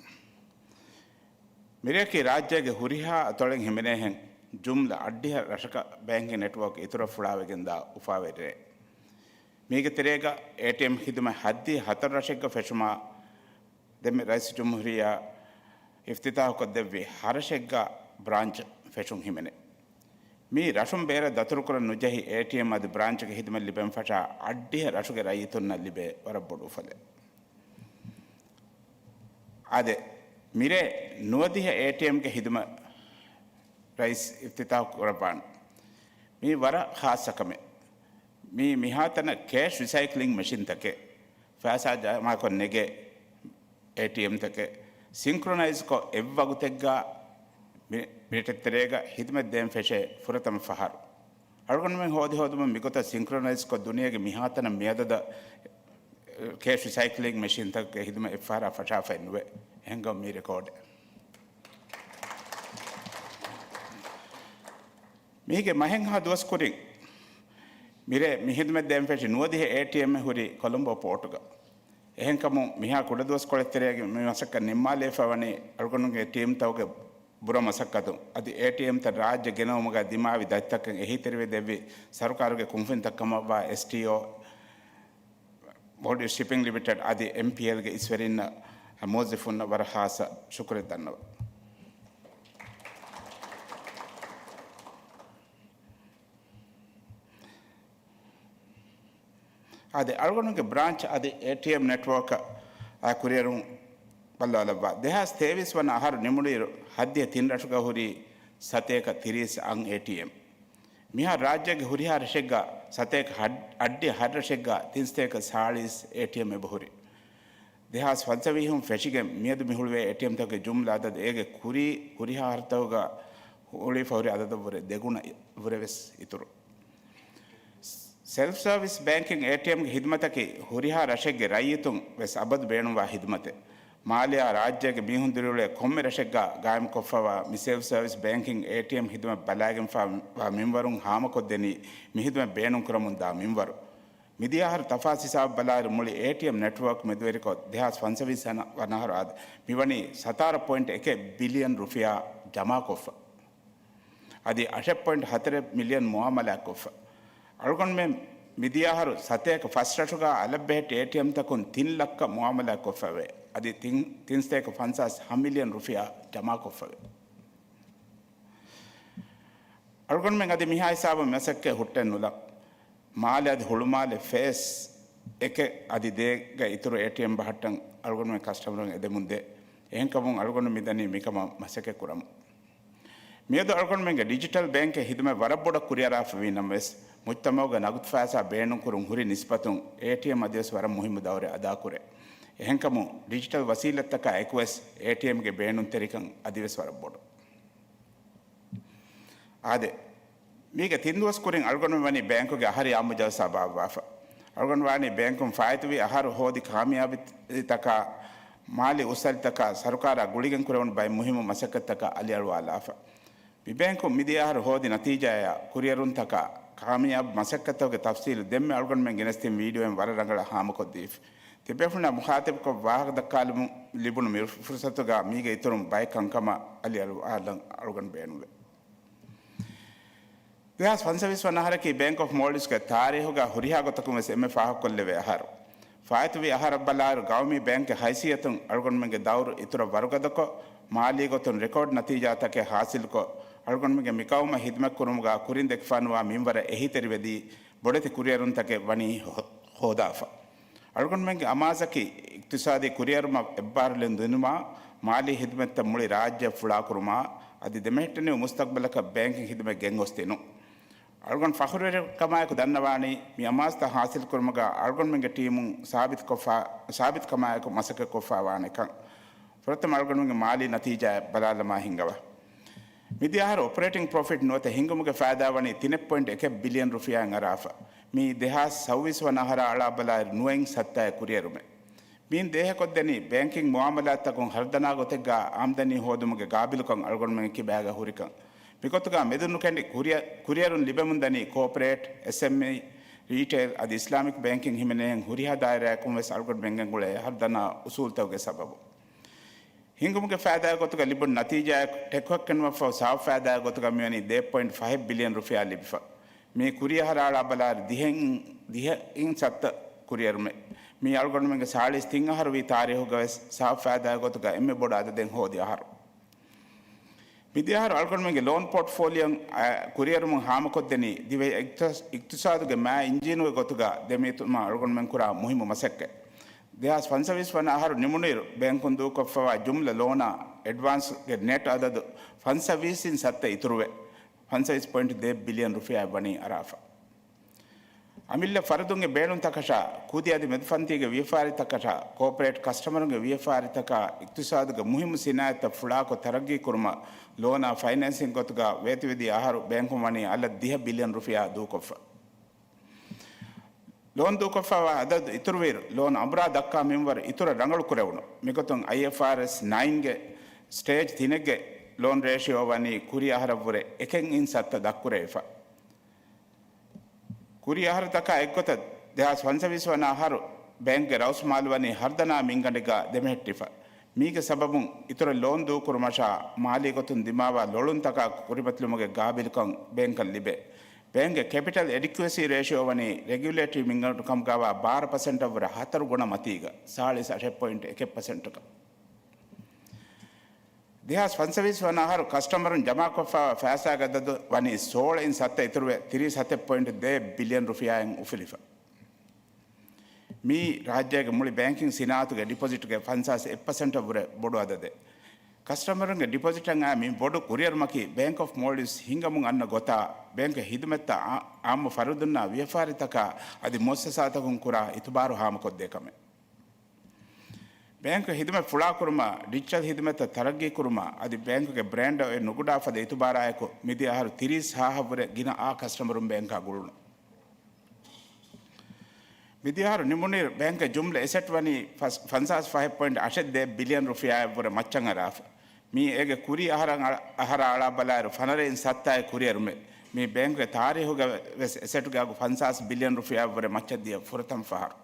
މިރެއަކީ ރާއްޖޭގެ ހުރިހާ އަތޮޅެއް ހިމެނޭހެން ޖުމްލަ އަށްޑިހަ ރަށަކަށް ބޭންކިން ނެޓްވޯކް އިތުރަށް ފުޅާވެގެންދާ އުފާވެރި ރޭ. މީގެ ތެރޭގަ އޭޓީއެމް ޚިދުމަތް ހައްދިހަ ހަތަރު ރަށެއްގަ ފެށުމާ، ދެންމެ ރައީސުލްޖުމްހޫރިއްޔާ އިފްތިތާޙުކޮށްދެއްވި ހަ ރަށެއްގަ ބްރާންޗް ފެށުން ހިމެނޭ. މިއީ ރަށުން ބޭރަށް ދަތުރުކުރަން ނުޖެހި އޭޓީއެމް އަދި ބްރާންޗުގެ ޚިދުމަތް ލިބެން ފަށާ އަށްޑިހަ ރަށުގެ ރައްޔިތުންނަށް ލިބޭ ވަރަށް ބޮޑު އުފަލެއް. އާދެ، މިރޭ ނުވަދިހަ އޭޓީއެމްގެ ޚިދުމަތް ރައީސް އިފްތިތާޙު ކުރައްވާނެ. މީ ވަރަށް ޚާއްޞަ ކަމެއް. މީ މިހާތަނަށް ކޭޝް ރިސައިކްލިން މެޝިންތަކެއް، ފައިސާ ޖަމާކޮށް ނެގޭ އޭޓީއެމްތަކެއް، ސިންކްރޮނައިޒްކޮށް އެއްވަގުތެއްގަ މި-، މިނިޓެއް ތެރޭގަ ޚިދުމަތް ދޭން ފެށޭ ފުރަތަމަ ފަހަރު. އަޅުގަނޑުމެން ހޯދި ހޯދުމުން މިގޮތަށް ސިންކްރޮނައިޒްކޮށް ދުނިޔޭގެ މިހާތަނަށް މިއަދަދަށް ކޭޝް ރިސައިކްލިން މެޝިންތަކުގެ ޚިދުމަތް އެއްފަހަރާ ފަށާފައެއް ނުވޭ. އެހެންކަމުން މީ ރެކޯޑެއް. މީގެ މަހެއްހާ ދުވަސް ކުރިން މިރޭ މި ޚިދުމަތް ދޭން ފެށި ނުވަދިހަ އޭޓީއެމް ހުރީ ކޮލޮމްބޯ ޕޯޓުގަ. އެހެންކަމުން މިހާ ކުޑަދުވަސްކޮޅެއް ތެރޭގަ މި މަސައްކަތް ނިންމާލައިފަ ވަނީ އަޅުގަނޑުގެ ޓީމްތަކުގެ ބުރަ މަސައްކަތުން. އަދި އޭޓީއެމްތައް ރާއްޖެ ގެނައުމުގަ ދިމާވި ދަތިތަކަށް އެހީތެރިވެ ދެއްވި ސަރުކާރުގެ ކުންފުނިތައް ކަމަށްވާ އެސްޓީއޯ، މޯލްޑިވްސް ޝިޕިން ލިމިޓެޑް އަދި އެމްޕީއެލްގެ އިސްވެރިންނަށް، މުވައްޒަފުންނަށް ވަރަށް ޚާއްޞަ ޝުކުރެއް ދަންނަވަން. އާދެ، އަޅުގަނޑުގެ ބްރާންޗް އަދި އޭޓީއެމް ނެޓްވޯކަށް އާ ކުރިއެރުން ބައްލަވާލައްވާ. ދެހާސް ތޭވީސް ވަނަ އަހަރު ނިމުނުއިރު ހައްދިހަ ތިން ރަށުގަ ހުރީ ސަތޭކަ ތިރީސް އަށް އޭޓީއެމް. މިހާރު ރާއްޖޭގެ ހުރިހާ ރަށެއްގަ ސަތޭކަ ހަ-، އަށްޑިހަ ހަ ރަށެއްގަ ތިން ސަތޭކަ ސާޅީސް އޭޓީއެމް އެބަހުރި. ދެހާސް ފަންސަވީހުން ފެށިގެން މިއަދު މި ހުޅުވޭ އޭޓީއެމްތަކުގެ ޖުމްލަ އަދަދު އޭގެ ކުރީ ހުރިހާ އަހަރުތަކުގަ ހުޅުވިފަ ހުރި އަދަދަށްވުރެ ދެގުނަ ވުރެވެސް އިތުރު. ސެލްފް ސާވިސް ބޭންކިން އޭޓީއެމްގެ ޚިދުމަތަކީ ހުރިހާ ރަށެއްގެ ރައްޔިތުން ވެސް އަބަދު ބޭނުންވާ ޚިދުމަތެއް. މާލެއާ ރާއްޖޭގެ މީހުން ދިރިއުޅޭ ކޮންމެ ރަށެއްގަ ގާއިމްކޮށްފަވާ މި ސެލްފް ސާވިސް ބޭންކިން އޭޓީއެމް ޚިދުމަތް ބަލައިގެންފަވާ މިންވަރުން ހާމަކޮށްދެނީ މި ޚިދުމަތް ބޭނުންކުރަމުންދާ މިންވަރު. މިދިޔަ އަހަރު ތަފާސް ހިސާބު ބަލާއިރު މުޅި އޭޓީއެމް ނެޓްވޯކް މެދުވެރިކޮށް ދެހާސް ފަންސަވީސް ވަނަ އަހަރު އާދެ، މިވަނީ ސަތާރަ ޕޮއިންޓް އެކެއް ބިލިއަން ރުފިޔާ ޖަމާކޮށްފަ. އަދި އަށެއް ޕޮއިންޓް ހަތަރެއް މިލިއަން މުއާމަލާތްކޮށްފަ. އަޅުގަނޑުމެން މިދިޔަ އަހަރު ސަތޭކަ ފަސް ރަށުގަ އަލަށް ބެހެއްޓި އޭޓީއެމްތަކުން ތިން ލައްކަ މުއާމަލާތްކޮށްފަވޭ. އަދި ތިން، ތިން ސަތޭކަ ފަންސާސް ހަ މިލިއަން ރުފިޔާ ޖަމާކޮށްފަވޭ. އަޅުގަނޑުމެން އަދި މިހާ ހިސާބަށް މަސައްކަތް ހުއްޓެއް ނުލާ. މާލެ އަދި ހުޅުމާލެ ފޭސް އެކެއް އަދި ދޭގަ އިތުރު އޭޓީއެމް ބަހައްޓަން އަޅުގަނޑުމެން ކަސްޓަމަރުން އެދެމުންދޭ. އެހެންކަމުން އަޅުގަނޑު މިދަނީ މިކަމަށް މަސައްކަތް ކުރަމުން. މިއަދު އަޅުގަނޑުމެންގެ ޑިޖިޓަލް ބޭންކެއް ޚިދުމަތް ވަރަށް ބޮޑަށް ކުރިއަރާފަ ވީ ނަމަވެސް، މުޖްތަމަޢުގަ ނަގުދު ފައިސާ ބޭނުންކުރުން ހުރި ނިސްބަތުން އޭޓީއެމް އަދިވެސް ވަރަށް މުހިއްމު ދައުރެއް އަދާކުރޭ. އެހެންކަމުން ޑިޖިޓަލް ވަސީލަތްތަކާ އެކުވެސް އޭޓީއެމްގެ ބޭނުންތެރިކަން އަދިވެސް ވަރަށް ބޮޑު. އާދެ، މީގެ ތިން ދުވަސް ކުރިން އަޅުގަނޑު ވަނީ ބޭންކުގެ އަހަރީ އާއްމު ޖަލްސާ ބާއްވާފަ. އަޅުގަނޑު ވާނީ ބޭންކުން ފާއިތުވި އަހަރު ހޯދި ކާމިޔާބީތަކާ މާލީ އުސްއަލިތަކާ ސަރުކާރާ ގުޅިގެން ކުރެވުނު ބައެއް މުހިއްމު މަސައްކަތްތަކަށް އަލިއަޅުވާލާފަ. މި ބޭންކު މިދިޔަ އަހަރު ހޯދި ނަތީޖާއާ ކުރިއެރުންތަކާ ކާމިޔާބު މަސައްކަތްތަކުގެ ތަފްސީލު ދެންމެ އަޅުގަނޑުމެން ގެނެސްދިން ވީޑިއޯއިން ވަރަށް ރަނގަޅަށް ހާމަކޮށްދީފި. ތިބޭފުޅުންނާ މުޚާތަބްކޮށް ވާހަކަ ދައްކާލުމުން ލިބުނު މި ފުރުސަތުގަ މީގެ އިތުރުން ބައެއް ކަންކަމަށް އަލިއަޅުވާލަން އަޅުގަނޑު ބޭނުންވޭ. ދެހާސް ފަންސަވީސް ވަނަ އަހަރަކީ ބޭންކް އޮފް މޯލްޑިވްސްގެ ތާރީހުގަ ހުރިހާ ގޮތަކުން ވެސް އެންމެ ފާހަގަކޮށްލެވޭ އަހަރު. ފާއިތުވި އަހަރަށް ބަލާއިރު ގައުމީ ބޭންކްގެ ހައިސިއްޔަތުން އަޅުގަނޑުމެންގެ ދައުރު އިތުރަށް ވަރުގަދަކޮށް، މާލީ ގޮތުން ރެކޯޑް ނަތީޖާތަކެއް ހާސިލްކޮށް، އަޅުގަނޑުމެންގެ މި ގައުމަށް ހިދުމަތްކުރުމުގަ ކުރިން ދެކިފާނުވާ މިންވަރަށް އެހީތެރިވެދީ، ބޮޑެތި ކުރިއެރުންތަކެއް ވަނީ ހޯ-، ހޯދާފަ. އަޅުގަނޑުމެންގެ އަމާޒަކީ އިޤްތިޞާދީ ކުރިއެރުމަށް އެއްބާރުލުން ދިނުމާ، މާލީ ހިދުމަތްތައް މުޅި ރާއްޖެއަށް ފުޅާކުރުމާ، އަދި ދެމެހެއްޓެނިވި މުސްތަޤްބަލަކަށް ބޭންކިން ހިދުމަތް ގެންގޮސްދިނުން. އަޅުގަނޑު ފަޚުރުވެރިކަމާއެކު ދަންނަވާނީ، މި އަމާޒުތައް ހާސިލްކުރުމުގަ އަޅުގަނޑުމެންގެ ޓީމުން ސާބިތުކޮށްފާ، ސާބިތުކަމާއެކު މަސައްކަތްކޮށްފާވާނެކަން. ފުރަތަމަ އަޅުގަނޑުމެންގެ މާލީ ނަތީޖާއަށް ބަލާލަމާ ހިންގަވާ. މިދިޔަ އަހަރު އޮޕަރޭޓިން ޕްރޮފިޓް ނުވަތަ ހިންގުމުގެ ފައިދާ ވަނީ ތިނެއް ޕޮއިންޓް އެކެއް ބިލިއަން ރުފިޔާއިން އަރާފަ. މީ ދެހާސް ސައުވީސް ވަނަ އަހަރާ އަޅާ ބަލާއިރު ނުވައިން ސައްތައެއް ކުރިއެރުމެއް. މިއިން ދޭހަކޮށްދެނީ ބޭންކިން މުއާމަލާތްތަކުން ހަރުދަނާ ގޮތެއްގަ އާމްދަނީ ހޯދުމުގެ ގާބިލުކަން އަޅުގަނޑުމެން ކިބާގަ ހުރިކަން. މިގޮތުގަ މެދުނުކެނޑި ކުރިއަ-، ކުރިއެރުން ލިބެމުންދަނީ ކޯޕަރޭޓް، އެސްއެމްއީ، ރީޓެއިލް އަދި އިސްލާމިކް ބޭންކިން ހިމެނޭހެން ހުރިހާ ދާއިރާއަކުން ވެސް އަޅުގަނޑުމެން ގެންގުޅޭ ހަރުދަނާ އުސޫލުތަކުގެ ސަބަބުން. ހިންގުމުގެ ފައިދާގެ ގޮތުގަ ލިބުނު ނަތީޖާއަށް ޓެކްކޮށްގެންވާފަހު ސާފު ފައިދާގެ ގޮތުގަ މިވަނީ ދެ ޕޮއިންޓް ފަހެއް ބިލިއަން ރުފިޔާ ލިބިފަ. މީ ކުރިއަހަރާ އަޅާ ބަލާއިރު ދިހައިން، ދިހައިން ސައްތަ ކުރިއެރުމެއް. މީ އަޅުގަނޑުމެންގެ ސާޅީސް ތިން އަހަރު ވީ ތާރީހުގަ ވެސް ސާފު ފައިދާގެ ގޮތުގަ އެންމެ ބޮޑު އަދަދެއް ހޯދި އަހަރު. މިދިޔަ އަހަރު އަޅުގަނޑުމެންގެ ލޯން ޕޯޓްފޯލިއޯ އަށް ކުރިއެރުމުން ހާމަކޮށްދެނީ ދިވެހި އިޤްތިޞާ-، އިޤްތިޞާދުގެ މާ އިންޖީނުގެ ގޮތުގަ ދެމީތުމަށް އަޅުގަނޑުމެން ކުރާ މުހިއްމު މަސައްކަތް. ދެހާސް ފަންސަވީސް ވަނަ އަހަރު ނިމުނުއިރު ބޭންކުން ދޫކޮށްފަވާ ޖުމްލަ ލޯނާ އެޑްވާންސްގެ ނެޓް އަދަދު ފަންސަވީސް އިން ސައްތަ އިތުރުވެ، ފަންސަވީސް ޕޮއިންޓް ދެ ބިލިއަން ރުފިޔާ ވަނީ އަރާފަ. އަމިއްލަ ފަރުދުންގެ ބޭނުންތަކަށާ، ކުދި އަދި މެދުފަންތީގެ ވިޔަފާރިތަކަށާ، ކޯޕަރޭޓް ކަސްޓަމަރުންގެ ވިޔަފާރިތަކާ، އިޤްތިޞާދުގެ މުހިއްމު ސިނާއަތްތައް ފުޅާކޮށް ތަރައްގީ ކުރުމަށް ލޯނާ ފައިނޭންސިން ގޮތުގަ ވޭތުވެދިޔަ އަހަރު ބޭންކުން ވަނީ އަލަށް ދިހަ ބިލިއަން ރުފިޔާ ދޫކޮށްފަ. ލޯން ދޫކޮށްފަވާ އަދަދު އިތުރުވިއިރު، ލޯން އަނބުރާ ދައްކާ މިންވަރު އިތުރަށް ރަނގަޅު ކުރެވުނު. މިގޮތުން އައިއެފްއާރްއެސް ނައިންގެ ސްޓޭޖް ތިނެއްގެ ލޯން ރޭޝިއޯ ވަނީ ކުރި އަހަރަށްވުރެ އެކެއް އިން ސައްތަ ދަށްކުރެވިފަ. ކުރި އަހަރުތަކާ އެއްގޮތަށް ދެހާސް ފަންސަވީސް ވަނަ އަހަރު ބޭންކްގެ ރައުސް މާލު ވަނީ ހަރުދަނާ މިންގަނޑެއްގަ ދެމެހެއްޓިފަ. މީގެ ސަބަބުން އިތުރަށް ލޯން ދޫކުރުމަށާ މާލީ ގޮތުން ދިމާވާ ލޮޅުންތަކާ ކުރިމަތިލުމުގެ ގާބިލުކަން ބޭންކަށް ލިބޭ. ބޭންކްގެ ކެޕިޓަލް އެޑިކުއެސީ ރޭޝިއޯ ވަނީ ރެގިއުލޭޓްރީ މިންގަނޑު ކަމުގަވާ ބާރަ ޕަސެންޓަށްވުރެ ހަތަރު ގުނަ މަތީގަ ސާޅީސް އަށެއް ޕޮއިންޓް އެކެއް ޕަސެންޓަކަށް. ދެހާސް ފަންސަވީސް ވަނަ އަހަރު ކަސްޓަމަރުން ޖަމާކޮށްފައިވާ ފައިސާގެ އަދަދު ވަނީ ސޯޅަ އިން ސައްތަ އިތުރުވެ، ތިރީސް ހަތެއް ޕޮއިންޓް ދޭއް ބިލިއަން ރުފިޔާއިން އުފުލިފަ. މީ ރާއްޖޭގެ މުޅި ބޭންކިން ސިނާއަތުގެ ޑިޕޮޒިޓްގެ ފަންސާސް އެއް ޕަސެންޓަށްވުރެ ބޮޑު އަދަދެއް. ކަސްޓަމަރުންގެ ޑިޕޮޒިޓަށް އައި މި ބޮޑު ކުރިއެރުމަކީ ބޭންކް އޮފް މޯލްޑިވްސް ހިންގަމުން އަންނަ ގޮތާ، ބޭންކްގެ ހިދުމަތްތައް އާ-، އާއްމު ފަރުދުންނާ ވިޔަފާރިތަކާ އަދި މުއައްސަސާތަކުން ކުރާ އިތުބާރު ހާމަކޮށްދޭ ކަމެއް. ބޭންކް ހިދުމަތް ފުޅާކުރުމާ، ޑިޖިޓަލް ހިދުމަތްތައް ތަރައްގީކުރުމާ އަދި ބޭންކްގެ ބްރޭންޑަށް އޮތް ނުގުޑާ ފަދަ އިތުބާރާއެކު މިދިޔަ އަހަރު ތިރީސް ހާހަށްވުރެ ގިނަ އާ ކަސްޓަމަރުން ބޭންކާ ގުޅުނު. މިދިޔަ އަހަރު ނިމުނުއިރު ބޭންކްގެ ޖުމްލަ އެސެޓް ވަނީ ފަސް-، ފަންސާސް ފަހެއް ޕޮއިންޓް އަށެއް ދޭއް ބިލިއަން ރުފިޔާއަށްވުރެ މައްޗަށް އަރާފަ. މީ އޭގެ ކުރީ އަހަރަށް އަޅ-، އަހަރާ އަޅާ ބަލާއިރު ފަނަރައިން ސައްތާއެއް ކުރިއެރުމެއް. މީ ބޭންކްގެ ތާރީހުގަ ވެސް އެސެޓްގެ އަގު ފަންސާސް ބިލިއަން ރުފިޔާއަށްވުރެ މައްޗަށް ދިޔަ ފުރަތަމަ ފަހަރު.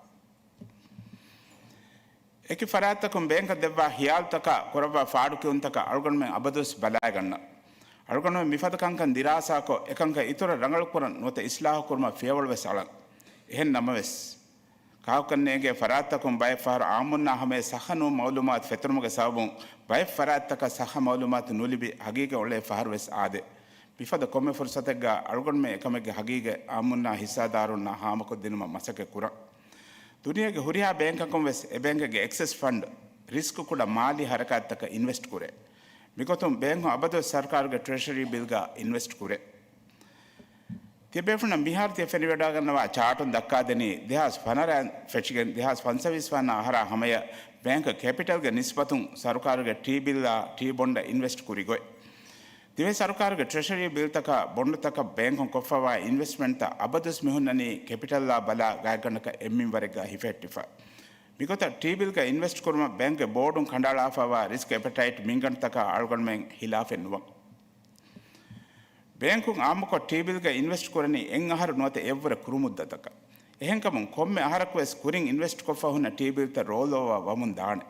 އެކި ފަރާތްތަކުން ބޭންކަށް ދެއްވާ ހިޔާލުތަކާ ކުރައްވާ ފާޑުކިޔުންތަކަށް އަޅުގަނޑުމެން އަބަދުވެސް ބަލާގަންނަ. އަޅުގަނޑުމެން މިފަދަ ކަންކަން ދިރާސާކޮށް، އެކަންކަން އިތުރަށް ރަނގަޅުކުރަން ނުވަތަ އިސްލާހު ކުރުމަށް ފިޔަވަޅުވެސް އަޅަން. އެހެން ނަމަވެސް، ކާކުކަން ނޭނގޭ ފަރާތްތަކުން ބައެއް ފަހަރު އާއްމުންނާ ހަމަޔަށް ސައްހަ ނޫން މައުލޫމާތު ފެތުރުމުގެ ސަބަބުން ބައެއް ފަރާތްތަކަށް ސައްހަ މައުލޫމާތު ނުލިބި ހަގީގަތް އުޅޭ ފަހަރުވެސް އާދޭ. މިފަދަ ކޮންމެ ފުރުސަތެއްގަ އަޅުގަނޑުމެން އެކަމެއްގެ ހަގީގަތް އާއްމުންނާ ހިއްސާދާރުންނާ ހާމަކޮށްދިނުމަށް މަސައްކަތް ކުރަން. ދުނިޔޭގެ ހުރިހާ ބޭންކަކުން ވެސް އެބޭންކެއްގެ އެކްސެސް ފަންޑް ރިސްކް ކުޑަ މާލީ ހަރަކާތްތަކަށް އިންވެސްޓް ކުރޭ. މިގޮތުން ބޭންކުން އަބަދުވެސް ސަރުކާރުގެ ޓްރެޝަރީ ބިލްގަ އިންވެސްޓް ކުރޭ. ތިޔަބޭފުޅުންނަށް މިހާރު ތިޔަ ފެނިވަޑައިގަންނަވާ ޗާޓުން ދައްކާދެނީ، ދެހާސް ފަނަރަ ފެށިގެން ދެހާސް ފަންސަވީސް ވަނަ އަހަރާ ހަމަޔަށް ބޭންކް ކެޕިޓަލްގެ ނިސްބަތުން ސަރުކާރުގެ ޓީ ބިލްއާ ޓީ ބޮންޑަށް އިންވެސްޓް ކުރި ގޮތް. ދިވެހި ސަރުކާރުގެ ޓްރެޝަރީ ބިލްތަކާ ބޮންޑުތަކަށް ބޭންކުން ކޮށްފަވާ އިންވެސްޓްމަންޓްތައް އަބަދުވެސް މިހުންނަނީ ކެޕިޓަލްއާ ބަލާ ގާތްގަނޑަކަށް އެއްމިންވަރެއްގަ ހިފެހެއްޓިފަ. މިގޮތަށް ޓީބިލްގަ އިންވެސްޓް ކުރުމަށް ބޭންކްގެ ބޯޑުން ކަނޑައަޅާފައިވާ ރިސްކް އެޕެޓައިޓް މިންގަނޑުތަކާ އަޅުގަނޑުމެން ހިލާފެއް ނުވަން. ބޭންކުން އާއްމުކޮށް ޓީބިލްގަ އިންވެސްޓް ކުރަނީ އެއް އަހަރު ނުވަތަ އެއްވުރެ ކުރުމުއްދަތަކަށް. އެހެންކަމުން ކޮންމެ އަހަރަކުވެސް ކުރިން އިންވެސްޓް ކޮށްފަ ހުންނަ ޓީބިލްތައް ރޯލް އޯވާ ވަމުން ދާނެ.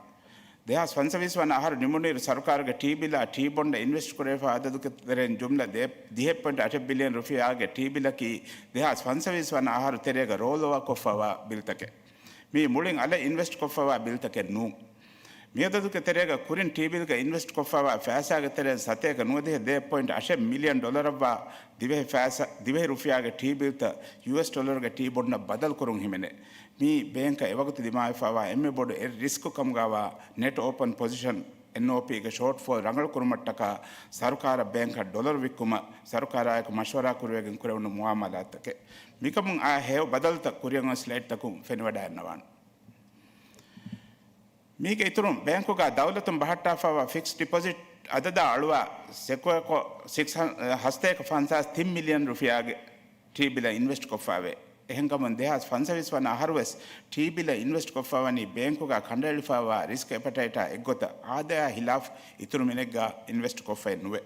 ދެހާސް ފަންސަވީސް ވަނަ އަހަރު ނިމުނުއިރު ސަރުކާރުގެ ޓީބިލާ ޓީ ބޮންޑަށް އިންވެސްޓް ކުރެވިފާ އަދަދުގެ ތެރެއިން ޖުމްލަ ދެ، ދިހައެއް ޕޮއިންޓް އަށެއް ބިލިއަން ރުފިޔާގެ ޓީބިލަކީ ދެހާސް ފަންސަވީސް ވަނަ އަހަރު ތެރޭގަ ރޯލް އޯވާ ކޮށްފައިވާ ބިލްތަކެއް. މީ މުޅިން އަލަށް އިންވެސްޓް ކޮށްފައިވާ ބިލްތަކެއް ނޫން. މިއަދަދުގެ ތެރޭގަ ކުރިން ޓީބިލްގަ އިންވެސްޓް ކޮށްފައިވާ ފައިސާގެ ތެރެއިން ސަތޭކަ ނުވަދިހަ ދެ ޕޮއިންޓް އަށެއް މިލިއަން ޑޮލަރަށްވާ ދިވެހި ފައިސާ، ދިވެހި ރުފިޔާގެ ޓީބިލްތައް ޔޫއެސް ޑޮލަރުގެ ޓީ ބޮންޑަށް ބަދަލުކުރުން ހިމެނޭ. މީ ބޭންކަށް އެވަގުތު ދިމާވެފައިވާ އެންމެ ބޮޑު އެއް ރިސްކު ކަމުގައިވާ ނެޓް އޯޕަން ޕޮޒިޝަން، އެންއޯޕީގެ ޝޯޓް ފޯލް ރަނގަޅު ކުރުމަށްޓަކާ ސަރުކާރަށް ބޭންކަށް ޑޮލަރު ވިއްކުމަށް ސަރުކާރާއެކު މަޝްވަރާ ކުރެވިގެން ކުރެވުނު މުއާމަލާތްތަކެއް. މިކަމުން އާ ހެޔޮ ބަދަލުތައް ކުރިއަށް އޮތް ސްލައިޑްތަކުން ފެނިވަޑައިގަންނަވާނެ. މީގެ އިތުރުން ބޭންކުގަ ދައުލަތުން ބަހައްޓާފައިވާ ފިކްސް ޑިޕޮޒިޓް އަދަދާ އަޅުވާ ސެކުވެކޮށް ސިކްސް ހަ-، ހަސަތޭކަ ފަންސާސް ތިން މިލިއަން ރުފިޔާގެ ޓީބިލަށް އިންވެސްޓް ކޮށްފައިވޭ. އެހެންކަމުން ދެހާސް ފަންސަވީސް ވަނަ އަހަރުވެސް ޓީބިލަށް އިންވެސްޓް ކޮށްފައިވަނީ ބޭންކުގަ ކަނޑައެޅިފައިވާ ރިސްކް އެޕެޓައިޓާ އެއްގޮތަށް އާދަޔާ ހިލާފް އިތުރު މިނެއްގަ އިންވެސްޓް ކޮށްފައެއް ނުވޭ.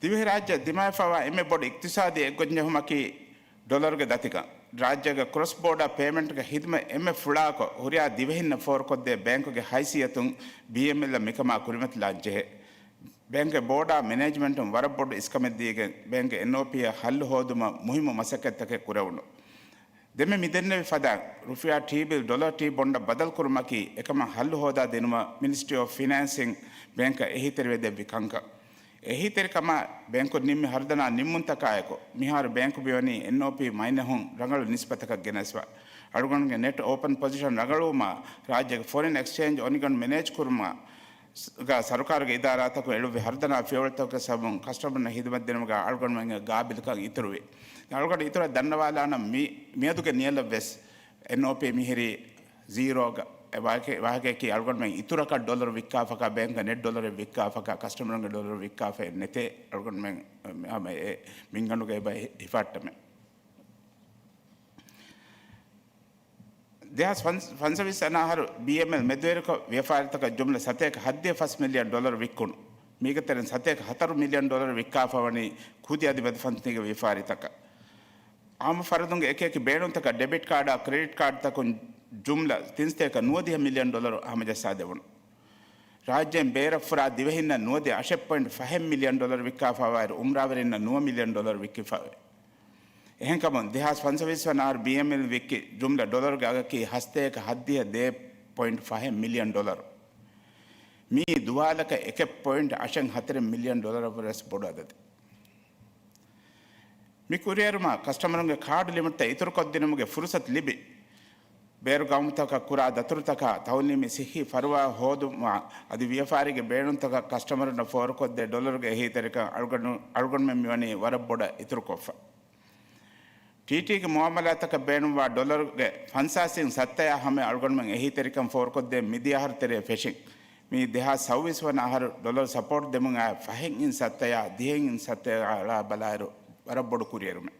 ދިވެހިރާއްޖެ ދިމާވެފައިވާ އެންމެ ބޮޑު އިޤްތިޞާދީ އެއްގޮތްޖެހުމަކީ ޑޮލަރުގެ ދަތިކަން. ރާއްޖޭގެ ކްރޮސް ބޯޑާ ޕޭމަންޓްގެ ހިދުމަތް އެންމެ ފުޅާކޮށް، ހުރިހާ ދިވެހިންނަށް ފޯރުކޮށްދޭ ބޭންކުގެ ހައިސިއްޔަތުން ބީއެމްއެލްއަށް މިކަމާ ކުރިމަތިލާން ޖެހޭ. ބޭންކްގެ ބޯޑާ މެނޭޖްމަންޓުން ވަރަށް ބޮޑު އިސްކަމެއް ދީގެން، ބޭންކްގެ އެންއޯޕީއަށް ހައްލު ހޯދުމަށް މުހިއްމު މަސައްކަތްތަކެއް ކުރެވުނު. ދެންމެ މި ދެންނެވި ފަދައިން، ރުފިޔާ ޓީ ބިލް ޑޮލަރ ޓީ ބޮންޑަށް ބަދަލުކުރުމަކީ އެކަމަށް ހައްލު ހޯދާ ދިނުމަށް މިނިސްޓްރީ އޮފް ފިނޭންސިން ބޭންކަށް އެހީތެރިވެދެއްވި ކަންކަން. އެހީތެރިކަމާ ބޭންކުން ނިންމި ހަރުދަނާ ނިންމުންތަކާއެކު، މިހާރު ބޭންކު މިވަނީ އެންއޯޕީ މައިނަހުން ރަނގަޅު ނިސްބަތަކަށް ގެނެސްފަ. އަޅުގަނޑުގެ ނެޓް އޯޕަން ޕޮޒިޝަން ރަނގަޅުވުމާ، ރާއްޖޭގެ ފޮރިން އެކްސްޗޭންޖް އޮނިގަނޑު މެނޭޖް ކުރުމާ، ގަ ސަރުކާރުގެ އިދާރާތަކުން އެޅުއްވި ހަރުދަނާ ފިޔަވަޅުތަކުގެ ސަބަބުން ކަސްޓަމަރުންނަށް ހިދުމަތް ދިނުމުގަ އަޅުގަނޑުމެންގެ ގާބިލްކަން އިތުރުވި. އަޅުގަނޑު އިތުރަށް ދަންނަވާލާނަން މި، މިއަދުގެ ނިޔަލަށް ވެސް އެންއޯޕީ މިހިރީ ޒީރޯގަ. އެ ވާހަކަ-، ވާހަކަޔަކީ އަޅުގަނޑުމެން އިތުރަކަށް ޑޮލަރު ވިއްކާފަކާ، ބޭންކަށް ނެޓް ޑޮލަރެއް ވިއްކާފަކާ، ކަސްޓަމަރުންގެ ޑޮލަރު ވިއްކާފައެއް ނެތޭ. އަޅުގަނޑުމެން ހަމަ އެ މިންގަނޑުގައި ބައި ހިފައްޓަމެ. ދެހާސް ފަންސަވީސް އަނަ އަހަރު ބީއެމްއެލް މެދުވެރިކޮށް ވިޔަފާރިތަކަށް ޖުމްލަ ސަތޭކަ ހަތްދިހަ ފަސް މިލިއަން ޑޮލަރު ވިއްކުނު. މީގެ ތެރެއިން ސަތޭކަ ހަތަރު މިލިއަން ޑޮލަރު ވިއްކާފަ ވަނީ ކުދި އަދި މެދުފަންތީގެ ވިޔަފާރިތަކަށް. އާއްމު ފަރަދުންގެ އެކި އެކި ބޭނުންތަކަށް ޑެބިޓް ކާޑާ ކްރެޑިޓް ކާޑްތަކުން ޖުމްލަ ތިން ސަތޭކަ ނުވަދިހަ މިލިއަން ޑޮލަރު ހަމަޖައްސާ ދެވުނު. ރާއްޖޭން ބޭރަށް ފުރާ ދިވެހިންނަށް ނުވަދި އަށެއް ޕޮއިންޓް ފަހެއް މިލިއަން ޑޮލަރު ވިއްކާފަވާއިރު، އުމްރާވެރިންނަށް ނުވަ މިލިއަން ޑޮލަރު ވިއްކިފަވޭ. އެހެންކަމުން، ދެހާސް ފަންސަވީސް ވަނަ އަހަރު ބީއެމްއެލް ވިއްކި ޖުމްލަ ޑޮލަރުގެ އަގަކީ ހަސަތޭކަ ހަތްދިހަ ދޭއް ޕޮއިންޓް ފަހެއް މިލިއަން ޑޮލަރު. މީ ދުވާލަކަށް އެކެއް ޕޮއިންޓް އަށެއް ހަތަރެއް މިލިއަން ޑޮލަރަށްވުރެ ވެސް ބޮޑު އަދަދެއް. މި ކުރިއެރުމަށް ކަސްޓަމަރުންގެ ކާޑް ލިމިޓްތައް އިތުރުކޮށްދިނުމުގެ ފުރުސަތު ލިބި، ބޭރު ގައުމުތަކަށް ކުރާ ދަތުރުތަކާ ތައުލީމީ ސިއްހީ ފަރުވާ ހޯދުމާ އަދި ވިޔަފާރީގެ ބޭނުންތަކަށް ކަސްޓަމަރުންނަށް ފޯރުކޮށްދޭ ޑޮލަރުގެ އެހީތެރިކަން އަޅުގަނޑު-، އަޅުގަނޑުމެން މިވަނީ ވަރަށް ބޮޑަށް އިތުރުކޮށްފަ. ޓީޓީގެ މުއާމަލާތަކަށް ބޭނުންވާ ޑޮލަރުގެ ފަންސާސް އިން ސައްތަޔާ ހަމަޔަށް އަޅުގަނޑުމެން އެހީތެރިކަން ފޯރުކޮށްދޭން މިދިޔަ އަހަރު ތެރޭ ފެށިން. މީ ދެހާސް ސައުވީސް ވަނަ އަހަރު ޑޮލަރު ސަޕޯޓް ދެމުން އައި ފަހެއް އިން ސައްތަޔާ ދިހައެއް އިން ސައްތަޔާ އަޅާ ބަލާއިރު ވަރަށް ބޮޑު ކުރިއެރުމެއް.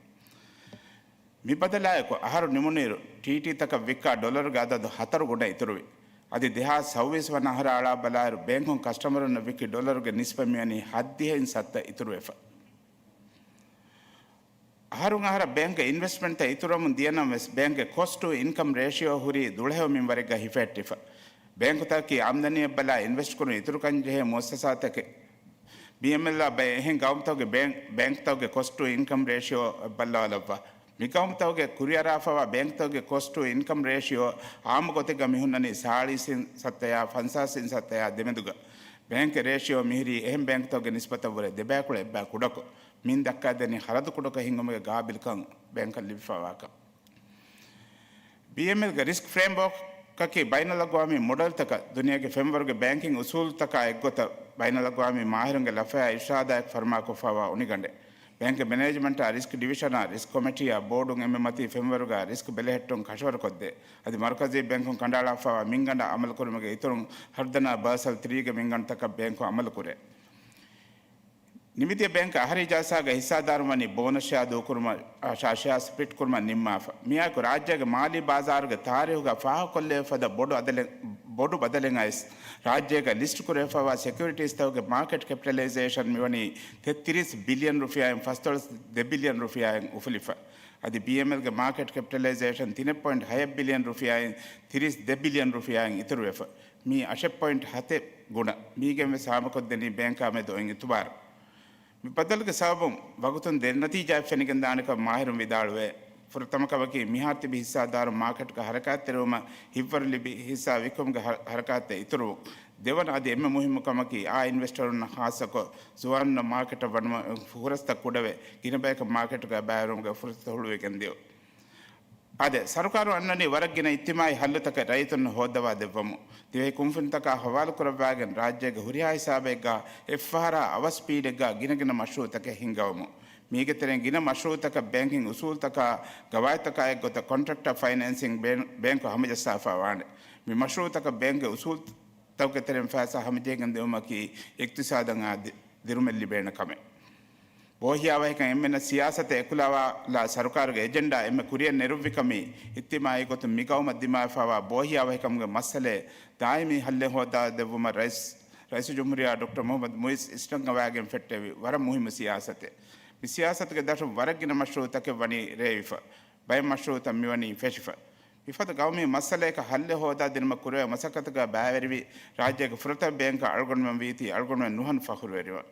މި ބަދަލާއެކު، އަހަރު ނިމުނުއިރު ޓީޓީތަކަށް ވިއްކާ ޑޮލަރުގެ އަދަދު ހަތަރު ގުނަ އިތުރުވި. އަދި ދެހާސް ސައުވީސް ވަނަ އަހަރަށް އަޅާ ބަލާއިރު، ބޭންކުން ކަސްޓަމަރުންނަށް ވިއްކި ޑޮލަރުގެ ނިސްބަތް މިވަނީ ހަތްދިހައިން ސައްތަ އިތުރުވެފަ. އަހަރުން އަހަރަށް ބޭންކްގެ އިންވެސްޓްމަންޓްތައް އިތުރުވަމުން ދިޔަނަމަވެސް، ބޭންކްގެ ކޮސްޓް ޓު އިންކަމް ރޭޝިއޯ ހުރީ ދުޅަހެޔޮ މިންވަރެއްގަ ހިފެހެއްޓިފަ. ބޭންކުތަކަކީ އާމްދަނީއަށް ބަލާ އިންވެސްޓް ކުރުން އިތުރުކަން ޖެހޭ މުއައްސަސާތަކެއް. ބީއެމްއެލްއާ ބައެއް އެހެން ގައުމުތަކުގެ ބޭން-، ބޭންކްތަކުގެ ކޮސްޓް ޓު އިންކަމް ރޭޝިއޯ ބައްލަވާލައްވާ. މި ގައުމުތަކުގެ ކުރިއަރާފައިވާ ބޭންކްތަކުގެ ކޮސްޓް ޓު އިންކަމް ރޭޝިއޯ އާއްމު ގޮތެއްގަ މިހުންނަނީ ސާޅީސް އިން ސައްތަޔާ ފަންސާސް އިން ސައްތަޔާ ދެމެދުގަ. ބޭންކްގެ ރޭޝިއޯ މިހިރީ އެހެން ބޭންކްތަކުގެ ނިސްބަތަށްވުރެ ދެބައިކުޅަ އެއްބައި ކުޑަކޮށް، މިން ދައްކާދެނީ ހަރަދު ކުޑަކޮށް ހިންގުމުގެ ގާބިލްކަން ބޭންކަށް ލިބިފައިވާކަން. ބީއެމްއެލްގެ ރިސްކް ފްރޭމްވޯކަކީ ބައިނަލްއަގްވާމީ މޮޑެލްތަކަށް ދުނިޔޭގެ ފެންވަރުގެ ބޭންކިން އުސޫލުތަކާ އެއްގޮތަށް ބައިނަލްއަގްވާމީ މާހިރުންގެ ލަފަޔާ އިރުޝާދާއެކު ފަރުމާކޮށްފައިވާ އުނިގަނޑެއް. ބޭންކްގެ މެނޭޖްމަންޓާ ރިސްކް ޑިވިޝަނާ ރިސްކް ކޮމިޓީއާ ބޯޑުން އެންމެ މަތީ ފެންވަރުގަ ރިސްކް ބެލެހެއްޓުން ކަށަވަރުކޮށްދޭ. އަދި މަރުކަޒީ ބޭންކުން ކަނޑައަޅާފައިވާ މިންގަނޑަށް އަމަލުކުރުމުގެ އިތުރުން ހަރުދަނާ ބާސަލް ތްރީގެ މިންގަނޑުތަކަށް ބޭންކު އަމަލުކުރޭ. ނިމިދިޔަ ބޭންކް އަހަރީ ޖަލްސާގަ ހިއްސާދާރުން ވަނީ ބޯނަސް ޝެއާ ދޫކުރުމަށް، އާ، ޝާ-، ޝެއާ ސްޕްލިޓް ކުރުމަށް ނިންމާފަ. މިއާއެކު ރާއްޖޭގެ މާލީ ބާޒާރުގެ ތާރީހުގަ ފާހަގަކޮށްލެވި ފަދަ ބޮޑު އަދަލެއް، ބޮޑު ބަދަލެއް އައިސް، ރާއްޖޭގަ ލިސްޓް ކުރެވިފައިވާ ސެކިއުރިޓީސްތަކުގެ މާކެޓް ކެޕިޓަލައިޒޭޝަން މިވަނީ ތެއްތިރީސް ބިލިއަން ރުފިޔާއިން ފަސްދޮޅަސް ދެ ބިލިއަން ރުފިޔާއިން އުފުލިފަ. އަދި ބީއެމްއެލްގެ މާކެޓް ކެޕިޓަލައިޒޭޝަން ތިނެއް ޕޮއިންޓް ހައެއް ބިލިއަން ރުފިޔާއިން ތިރީސް ދެ ބިލިއަން ރުފިޔާއިން އިތުރުވެފަ. މީ އަށެއް ޕޮއިންޓް ހަތެއް ގުނަ. މީގެން ވެސް ހާމަކޮށްދެނީ ބޭންކާ މެދު އޮތް އިތުބާރު. މި ބަދަލުގެ ސަބަބުން ވަގުތުން ދެ ނަތީޖާއެއް ފެނިގެންދާނެކަމަށް މާހިރުން ވިދާޅުވޭ. ފުރަތަމަ ކަމަކީ، މިހާރު ތިބި ހިއްސާދާރު މާކެޓްގަ ހަރަކާތްތެރިވުމަށް ހިތްވަރު ލިބި ހިއްސާ ވިއްކުމުގެ ހަ-، ހަރަކާތްތައް އިތުރުވުން. ދެވަނަ އަދި އެންމެ މުހިއްމު ކަމަކީ، އާ އިންވެސްޓަރުންނަށް ޚާއްޞަކޮށް ޒުވާނުންނަށް މާކެޓަށް ވަނުމަށް ފުރަސަތުތައް ކުޑަވެ، ގިނަ ބަޔަކަށް މާކެޓުގަ ބައިވެރިވުމުގެ ފުރަސަތު ހުޅުވިގެން ދިޔުން. އާދެ، ސަރުކާރު އަންނަނީ ވަރަށް ގިނަ އިޖްތިމާޢީ ހައްލުތަކެއް ރައްޔިތުންނަށް ހޯއްދަވާ ދެއްވަމުން. ދިވެހި ކުންފުނިތަކާ ހަވާލުކުރައްވާގެން ރާއްޖޭގެ ހުރިހާ ހިސާބެއްގަ އެއްފަހަރާ އަވަސް ސްޕީޑެއްގަ ގިނަގިނަ މަޝްރޫޢުތަކެއް ހިންގަވަމުން. މީގެ ތެރެއިން ގިނަ މަޝްރޫޢުތަކަށް ބޭންކިން އުސޫލުތަކާ ގަވާއިދުތަކާއެއްގޮތަށް ކޮންޓްރެކްޓަރ ފައިނޭންސިން ބޭން-، ބޭންކު ހަމަޖައްސާފަ ވާނެ. މި މަޝްރޫޢުތަކަށް ބޭންކްގެ އުސޫލު ތަކުގެ ތެރެއިން ފައިސާ ހަމަޖެހިގެން ދިއުމަކީ އިޤްތިޞާދަށް އާ ދި-، ދިރުމެއް ލިބޭނެ ކަމެއް. ބޯހިޔާވަހިކަން އެންމެންނަށް ސިޔާސަތެއް އެކުލަވާލާ ސަރުކާރުގެ އެޖެންޑާ އެންމެ ކުރިއަށް ނެރުއްވިކަމީ، އިޖްތިމާޢީ ގޮތުން މިގައުމަށް ދިމާވެފައިވާ ބޯހިޔާވަހިކަމުގެ މައްސަލައެއް ދާއިމީ ހައްލެއް ހޯދާދެއްވުމަށް ރައީސް، ރައީސުލްޖުމްހޫރިއްޔާ ޑޮކްޓަރ މުޙައްމަދު މުޢިއްޒު އިސްނަންގަވާގެން ފެއްޓެވި ވަރަށް މުހިއްމު ސިޔާސަތެއް. މި ސިޔާސަތުގެ ދަށުން ވަރަށް ގިނަ މަޝްރޫޢުތަކެއް ވަނީ ރޭވިފަ. ބައެއް މަޝްރޫޢުތައް މިވަނީ ފެށިފަ. މިފަދަ ގައުމީ މައްސަލައަކަށް ހައްލެއް ހޯދާދިނުމަށް ކުރެވޭ މަސައްކަތުގަ ބައިވެރިވި ރާއްޖޭގެ ފުރަތަމަ ބޭންކަށް އަޅުގަނޑުމެން ވީތީ އަޅުގަނޑުމެން ނުހަނު ފަޚުރުވެރިވަން.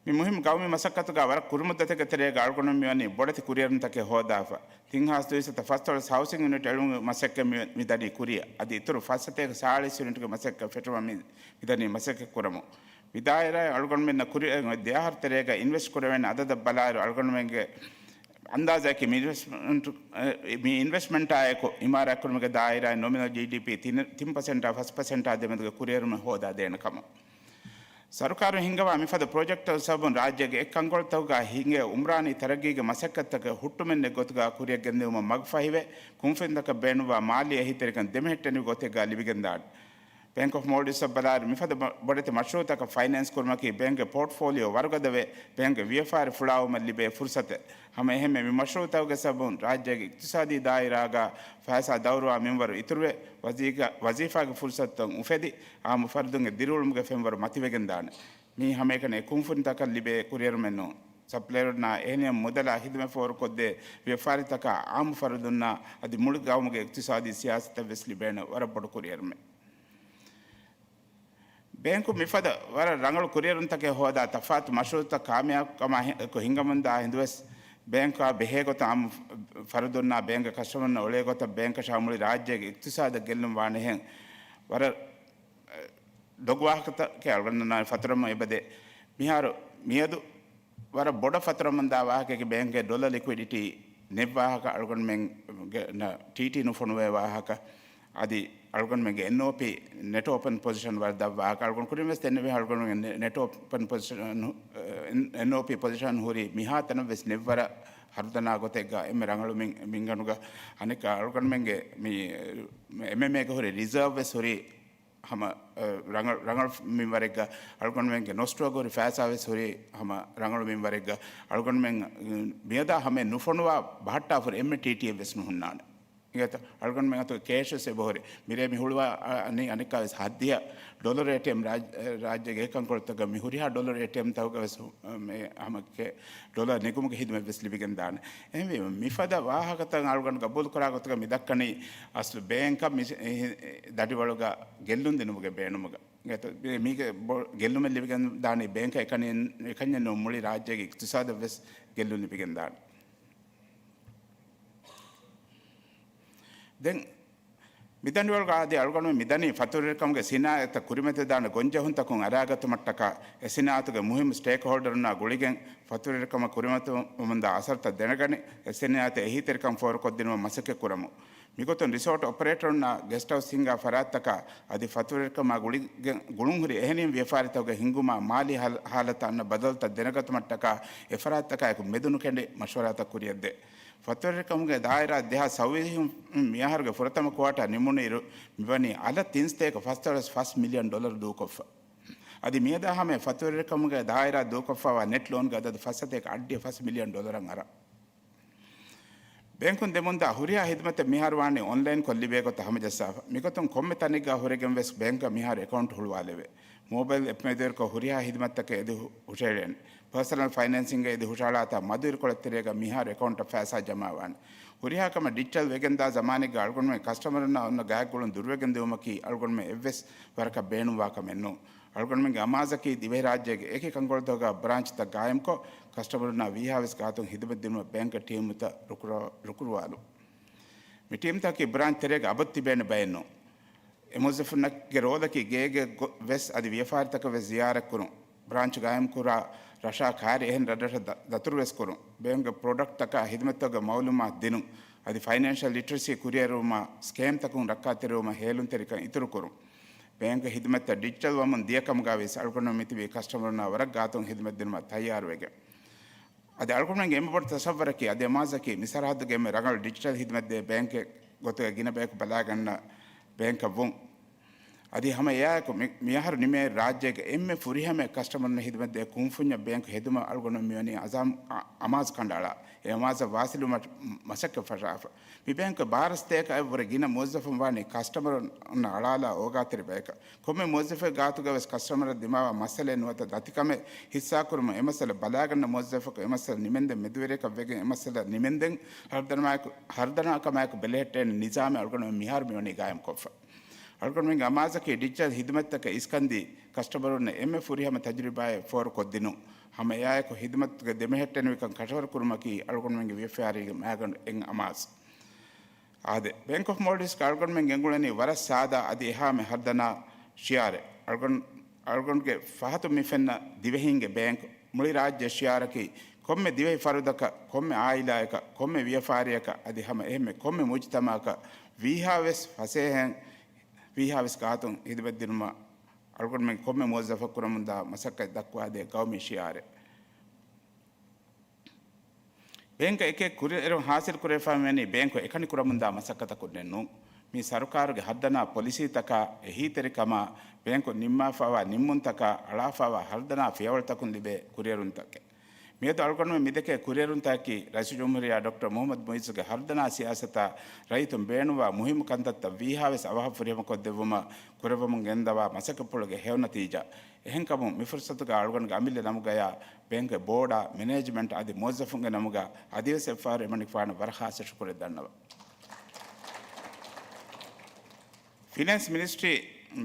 މި މުހިއްމު ގައުމީ މަސައްކަތުގަ ވަރަށް ކުރިމައްދަތެއްގެ ތެރޭގަ އަޅުގަނޑުމެން މިވަނީ ބޮޑެތި ކުރިއެރުންތަކެއް ހޯދާފަ. ތިން ހާސް ދުވިސައްތަ ފަސްދޮޅަސް ހައުސިން ޔުނިޓް އެޅުމުގެ މަސައްކަތް މި، މިދަނީ ކުރިއަށް. އަދި އިތުރު ފަސް ސަތޭކަ ސާޅީސް ޔުނިޓްގެ މަސައްކަތް ފެށުމަށް މި، މިދަނީ މަސައްކަތް ކުރަމުން. މި ދާއިރާއިން އަޅުގަނޑުމެންނަށް ކުރިއަށް ދެއަހަރު ތެރޭގަ އިންވެސްޓް ކުރެވޭނެ އަދަދަށް ބަލާއިރު، އަޅުގަނޑުމެންގެ އަންދާޒަކީ މި އިންވެސްޓްމަންޓު، މި އިންވެސްޓްމަންޓާއެކު އިމާރާތްކުރުމުގެ ދާއިރާއިން ނޮމިނަލް ޖީޑީޕީ ތިން، ތިން ޕަސެންޓާ ފަސް ޕަސެންޓާ ދެމެދުގެ ކުރިއެރުމެއް ހޯދާދޭނެ ކަމަށް. ސަރުކާރުން ހިންގަވާ މިފަދަ ޕްރޮޖެކްޓްތަކުގެ ސަބަބުން ރާއްޖޭގެ އެއް ކަންކޮޅުތަކުގަ ހިނގޭ އުމްރާނީ ތަރައްގީގެ މަސައްކަތްތަކެއް ހުއްޓުމެއް ނެތް ގޮތުގަ ކުރިއަށް ގެންދިއުމަށް މަގުފަހިވެ، ކުންފުނިތަކަށް ބޭނުންވާ މާލީ އެހީތެރިކަން ދެމެހެއްޓެނިވި ގޮތެއްގަ ލިބިގެންދާނެ. ބޭންކް އޮފް މޯލްޑިވްސްއަށް ބަލާއިރު، މިފަދަ ބަ-، ބޮޑެތި މަޝްރޫޢުތަކަށް ފައިނޭންސް ކުރުމަކީ ބޭންކްގެ ޕޯޓްފޯލިއޯ ވަރުގަދަވެ، ބޭންކްގެ ވިޔަފާރި ފުޅާވުމަށް ލިބޭ ފުރުސަތެއް. ހަމަ އެހެންމެ މި މަޝްރޫޢުތަކުގެ ސަބަބުން ރާއްޖޭގެ އިޤްތިޞާދީ ދާއިރާގަ ފައިސާ ދައުރުވާ މިންވަރު އިތުރުވެ، ވަޒީގަ-، ވަޒީފާގެ ފުރުސަތުތައް އުފެދި، އާއްމު ފަރުދުންގެ ދިރިއުޅުމުގެ ފެންވަރު މަތިވެގެންދާނެ. މީ ހަމައެކަނި އެ ކުންފުނިތަކަށް ލިބޭ ކުރިއެރުމެއް ނޫން. ސަޕްލަޔަރުންނާ އެހެނިހެން މުދަލާ ހިދުމަތް ފޯރުކޮށްދޭ ވިޔަފާރިތަކާ އާއްމު ފަރުދުންނާ އަދި މުޅި ގައުމުގެ އިޤްތިޞާދީ ސިޔާސަތަށް ވެސް ލިބޭނެ ވަރަށް ބޮޑު ކުރިއެރުމެއް. ބޭންކު މިފަދަ ވަރަށް ރަނގަޅު ކުރިއެރުންތަކެއް ހޯދާ، ތަފާތު މަޝްރޫޢުތައް ކާމިޔާބުކަމާ ހި-، އެކު ހިންގަމުންދާ ހިނދުވެސް، ބޭންކާ ބެހޭގޮތަށް އާއްމު ފަރުދުންނާ ބޭންކްގެ ކަސްޓަމަރުންނަށް އުޅޭގޮތަށް ބޭންކަށާ މުޅި ރާއްޖޭގެ އިޤްތިޞާދަށް ގެއްލުން ވާނެހެން ވަރަށް ދޮގު ވާހަކަތަކެއް އަޅުގަނޑުމެންނާ ފަތުރަމުން އެބަދޭ. މިހާރު މިއަދު ވަރަށް ބޮޑަށް ފަތުރަމުންދާ ވާހަކައަކީ ބޭންކްގެ ޑޮލަރ ލިކުއިޑިޓީ ނެތް ވާހަކަ، އަޅުގަނޑުމެންގެ ނަ-، ޓީޓީ ނުފޮނުވޭ ވާހަކަ، އަދި އަޅުގަނޑުމެންގެ އެންއޯޕީ ނެޓް އޯޕަން ޕޮޒިޝަން ވަރަށް ދަށް ވާހަކަ. އަޅުގަނޑު ކުރިން ވެސް ދެންނެވި އަޅުގަނޑުމެންގެ ނެ-، ނެޓް އޯޕަން ޕޮޒިޝަން، އެން-، އެންއޯޕީ ޕޮޒިޝަން ހުރީ މިހާތަނަށް ވެސް ނެތްވަރަށް ހަރުދަނާ ގޮތެއްގަ އެންމެ ރަނގަޅު މިން-، މިންގަނޑުގަ. އަނެއްކާ އަޅުގަނޑުމެންގެ މި އެމްއެމްއޭގެ ހުރި ރިޒާވް ވެސް ހުރީ ހަމަ، އަ، ރަނގަޅު، ރަނގަޅު މިންވަރެއްގަ، އަޅުގަނޑުމެންގެ ނޮސްޓްރޯގަ ހުރި ފައިސާ ވެސް ހުރީ ހަމަ ރަނގަޅު މިންވަރެއްގަ، އަޅުގަނޑުމެން، އު، މިއަދާ ހަމައެއް ނުފޮނުވާ ބަހައްޓާފަ ހުރި އެންމެ ޓީޓީއެއް ވެސް ނުހުންނާނެ. އިނގޭތަ؟ އަޅުގަނޑުމެން އަތުގަ ކޭޝް ވެސް އެބަހުރި. މިރޭ މި ހުޅުވާ، އަ، އަނި އަނެއްކާ ވެސް ހައްދިހަ ޑޮލަރު އޭޓީއެމް ރާއް-، ރާއްޖޭގެ އެކަންކޮޅުތަކަށް މި ހުރިހާ ޑޮލަރު އޭޓީއެމްތަކުގަ ވެސް، އަ، މެ ހަމަ ކެ-، ޑޮލަރު ނެގުމުގެ ހިދުމަތް ވެސް ލިބިގެން ދާނެ. އެހެންވީމަ، މިފަދަ ވާހަކަތައް އަޅުގަނޑު ގަބޫލުކުރާ ގޮތުގަ މި ދައްކަނީ އަސްލު ބޭންކަށް މި-، އެ-، ދަޑިވަޅުގަ ގެއްލުން ދިނުމުގެ ބޭނުމުގަ. އެތަ-، މީގެ ބޮ-، ގެއްލުމެއް ލިބިގެން ދާނީ ބޭންކަށް އެކަނި-، އެކަންޏެއް ނޫން، މުޅި ރާއްޖޭގެ އިޤްތިޞާދަށް ވެސް ގެއްލުން ލިބިގެން ދާނެ. ދެން މިދަނޑިވަޅުގަ އަދި އަޅުގަނޑު މިދަނީ ފަތުރުވެރިކަމުގެ ސިނާއަތްތައް ކުރިމަތިލަދާނެ ގޮންޖެހުންތަކުން އަރާގަތުމަށްޓަކާ، އެ ސިނާއަތުގެ މުހިއްމު ސްޓޭކްހޯލްޑަރުންނާ ގުޅިގެން ފަތުރުވެރިކަމަށް ކުރިމަތިވަމުންދާ އަސަރުތައް ދެނެގަނެ، އެ ސިނާއަތަށް އެހީތެރިކަން ފޯރުކޮށްދިނުމަށް މަސައްކަތް ކުރަމުން. މިގޮތުން ރިސޯޓް އޮޕަރޭޓަރުންނާ ގެސްޓް ހައުސް ހިންގާ ފަރާތްތަކާ އަދި ފަތުރުވެރިކަމާ ގުޅިގެން، ގުޅުންހުރި އެހެނިހެން ވިޔަފާރިތަކުގެ ހިންގުމާ މާލީ ހާލަ-، ހާލަތަށް އަންނަ ބަދަލުތައް ދެނެގަތުމަށްޓަކާ އެ ފަރާތްތަކާއެކު މެދުނުކެނޑި މަޝްވަރާތައް ކުރިއަށްދޭ. ފަތުރުވެރިކަމުގެ ދާއިރާ ދެހާސް ސައުވީސް މިއަހަރުގެ ފުރަތަމަ ކުއާޓާ ނިމުނުއިރު، މިވަނީ އަލަށް ތިން ސަތޭކަ ފަސް ދޮޅަސް ފަސް މިލިއަން ޑޮލަރު ދޫކޮށްފަ. އަދި މިއަދާ ހަމަޔަށް ފަތުރުވެރިކަމުގެ ދާއިރާ ދޫކޮށްފައިވާ ނެޓް ލޯންގެ އަދަދު ފަސް ސަތޭކަ އަށްޑިހަ ފަސް މިލިއަން ޑޮލަރަށް އަރާ. ބޭންކުން ދެމުންދާ ހުރިހާ ހިދުމަތެއް މިހާރު ވާނީ އޮންލައިންކޮށް ލިބޭ ގޮތަށް ހަމަޖައްސާފަ. މިގޮތުން ކޮންމެ ތަނެއްގަ ހުރެގެން ވެސް ބޭންކަށް މިހާރު އެކައުންޓް ހުޅުވާލެވޭ. މޯބައިލް އެޕް މެދުވެރިކޮށް ހުރިހާ ހިދުމަތްތަކެއް އެދި ހު-، ހުށައެޅޭނެ. ޕާސަނަލް ފައިނޭންސިންގ އެދި ހުށަހަޅާތާ މަދުވެރިކޮޅެއް ތެރޭގަ މިހާރު އެކައުންޓަށް ފައިސާ ޖަމާވާނެ. ހުރިހާ ކަމެއް ޑިޖިޓަލް ވެގެންދާ ޒަމާނެއްގަ އަޅުގަނޑުމެން ކަސްޓަމަރުންނާ އޮންނަ ގާތްގުޅުން ދުރުވެގެން ދިއުމަކީ އަޅުގަނޑުމެން އެއްވެސް ވަރަކަށް ބޭނުންވާ ކަމެއް ނޫން. އަޅުގަނޑުމެންގެ އަމާޒަކީ ދިވެހި ރާއްޖޭގެ އެކި ކަންކޮޅުތަކުގަ ބްރާންޗްތައް ގާއިމްކޮށް، ކަސްޓަމަރުންނާ ވީހާވެސް ގާތުން ހިދުމަތް ދިނުމަށް ބޭންކަށް ޓީމުތައް ރުކުރު-، ރުކުރުވާލުން. މި ޓީމްތަކަކީ ބްރާންޗް ތެރޭގަ އަބަދު ތިބޭނެ ބައެއް ނޫން. އެ މުވައްޒަފުންނަކުގެ ރޯލަކީ ގޭގެ ގޮ-، ވެސް އަދި ވިޔަފާރިތަކަށް ވެސް ޒިޔާރަތްކުރުން، ބްރާންޗު ގާއިމްކުރާ ރަށާ ކާރި އެހެން ރަށްރަށަށް ދަ-، ދަތުރުވެސް ކުރުން، ބޭންކްގެ ޕްރޮޑަކްޓްތަކާ ހިދުމަތްތަކުގެ މައުލޫމާތު ދިނުން، އަދި ފައިނޭންޝަލް ލިޓަރެސީ ކުރިއެރުވުމާ، ސްކޭމްތަކުން ރައްކާތެރިވުމަށް ހޭލުންތެރިކަން އިތުރުކުރުން. ބޭންކް ހިދުމަތްތައް ޑިޖިޓަލް ވަމުން ދިޔަ ކަމުގަ ވެސް އަޅުގަނޑުމެން މިތިބީ ކަސްޓަމަރުންނާ ވަރަށް ގާތުން ހިދުމަތް ދިނުމަށް ތައްޔާރުވެގެން. އަދި އަޅުގަނޑުމެންގެ އެންމެ ބޮޑު ތަސައްވަރަކީ އަދި އަމާޒަކީ މި ސަރަހައްދުގެ އެންމެ ރަނގަޅު ޑިޖިޓަލް ހިދުމަތްދޭ ބޭންކެއް ގޮތުގަ ގިނަ ބަޔަކު ބަލާގަންނަ ބޭންކަށް ވުން. އަދި ހަމަ އެއާއެކު މި-، މިއަހަރު ނިމޭ ރާއްޖޭގެ އެންމެ ފުރިހަމަ ކަސްޓަމަރުންނަށް ހިދުމަތްދޭ ކުންފުންޏަށް ބޭންކް ހެދުމަށް އަޅުގަނޑު މިވަނީ އަޒާމް އަ-، އަމާޒު ކަނޑައަޅާ. އެ އަމާޒަށް ވާސިލުވުމަށް މަސައްކަތް ފަށާފަ. މި ބޭންކް ބާރަ ސަތޭކައަށްވުރެ ގިނަ މުވައްޒަފުން ވާނީ ކަސްޓަމަރުންނަށް އަޅާލާ އޯގާތެރި ބަޔަކަށް. ކޮންމެ މުވައްޒަފެއް ގާތުގަވެސް ކަސްޓަމަރަށް ދިމާވާ މައްސަލައެއް ނުވަތަ ދަތިކަމެއް ހިއްސާކުރުމަށް އެ މައްސަލަ ބަލާގަންނަ މުވައްޒަފަކު އެ މައްސަލަ ނިމެންދެން މެދުވެރިޔަކަށް ވެގެން އެ މައްސަލަ ނިމެންދެން ހަރުދަނާއެކު، ހަރުދަނާކަމާއެކު ބެލެހެއްޓޭނެ ނިޒާމެއް އަޅުގަނޑުމެން މިހާރު މިވަނީ ގާއިމްކޮށްފަ. އަޅުގަނޑުމެންގެ އަމާޒަކީ ޑިޖިޓަލް ހިދުމަތްތަކަށް އިސްކަންދީ ކަސްޓަމަރުންނަށް އެންމެ ފުރިހަމަ ތަޖުރިބާއެއް ފޯރުކޮށްދިނުން. ހަމަ އެއާއެކު ހިދުމަތުގެ ދެމެހެއްޓެނިވިކަން ކަށަވަރުކުރުމަކީ އަޅުގަނޑުމެންގެ ވިޔަފާރީގެ މައިގަނޑު އެއް އަމާޒު. އާދެ، ބޭންކް އޮފް މޯލްޑިވްސްގެ އަޅުގަނޑުމެން ގެންގުޅެނީ ވަރަށް ސާދާ އަދި އެހާމެ ހަރުދަނާ ޝިއާރެއް. އަޅުގަނޑު، އަޅުގަނޑުގެ ފަހަތުން މި ފެންނަ ދިވެހީންގެ ބޭންކް މުޅި ރާއްޖެ ޝިއާރަކީ، ކޮންމެ ދިވެހި ފަރުދަކަށް، ކޮންމެ އާއިލާއަކަށް، ކޮންމެ ވިޔަފާރިއަކަށް އަދި ހަމަ އެހެންމެ ކޮންމެ މުޖުތަމައަކަށް ވީހާވެސް ފަސޭހައިން، ވީހާވެސް ގާތުން ހިދުމަތްދިނުމަށް އަޅުގަނޑުމެން ކޮންމެ މުވައްޒަފަކު ކުރަމުންދާ މަސައްކަތް ދައްކުވާދޭ ގައުމީ ޝިއާރެއް. ބޭންކަށް އެކެއް ކުރިއެރުން ހާސިލް ކުރެވިފައި މިވަނީ ބޭންކު އެކަނި ކުރަމުންދާ މަސައްކަތަކުންނެއް ނޫން. މީ ސަރުކާރުގެ ހަރުދަނާ ޕޮލިސީތަކާ، އެހީތެރިކަމާ، ބޭންކު ނިންމާފައިވާ ނިންމުންތަކާ، އަޅާފައިވާ ހަރުދަނާ ފިޔަވަޅުތަކުން ލިބޭ ކުރިއެރުންތަކެއް. މިއަދު އަޅުގަނޑުމެން މިދެކޭ ކުރިއެރުންތަކަކީ، ރައީސުލްޖުމްހޫރިއްޔާ ޑޮކްޓަރ މުޙައްމަދު މުޢިއްޒުގެ ހަރުދަނާ ސިޔާސަތާ ރައްޔިތުން ބޭނުންވާ މުހިއްމު ކަންތައްތައް ވީހާވެސް އަވަހަށް ފުރިހަމަކޮށްދެއްވުމަށް ކުރެއްވަމުން ގެންދަވާ މަސައްކަތްޕުޅުގެ ހެޔޮ ނަތީޖާ. އެހެންކަމުން މި ފުރުސަތުގަ އަޅުގަނޑުގެ އަމިއްލަ ނަމުގަޔާ ބޭންކުގެ ބޯޑާ، މެނޭޖްމަންޓް އަދި މުވައްޒަފުންގެ ނަމުގަ އަދިވެސް އެއްފަހަރު އެމަނިކުފާނަށް ވަރަށް ޚާއްސަ ޝުކުރެއް ދަންނަވަން. ފިނޭންސް މިނިސްޓްރީ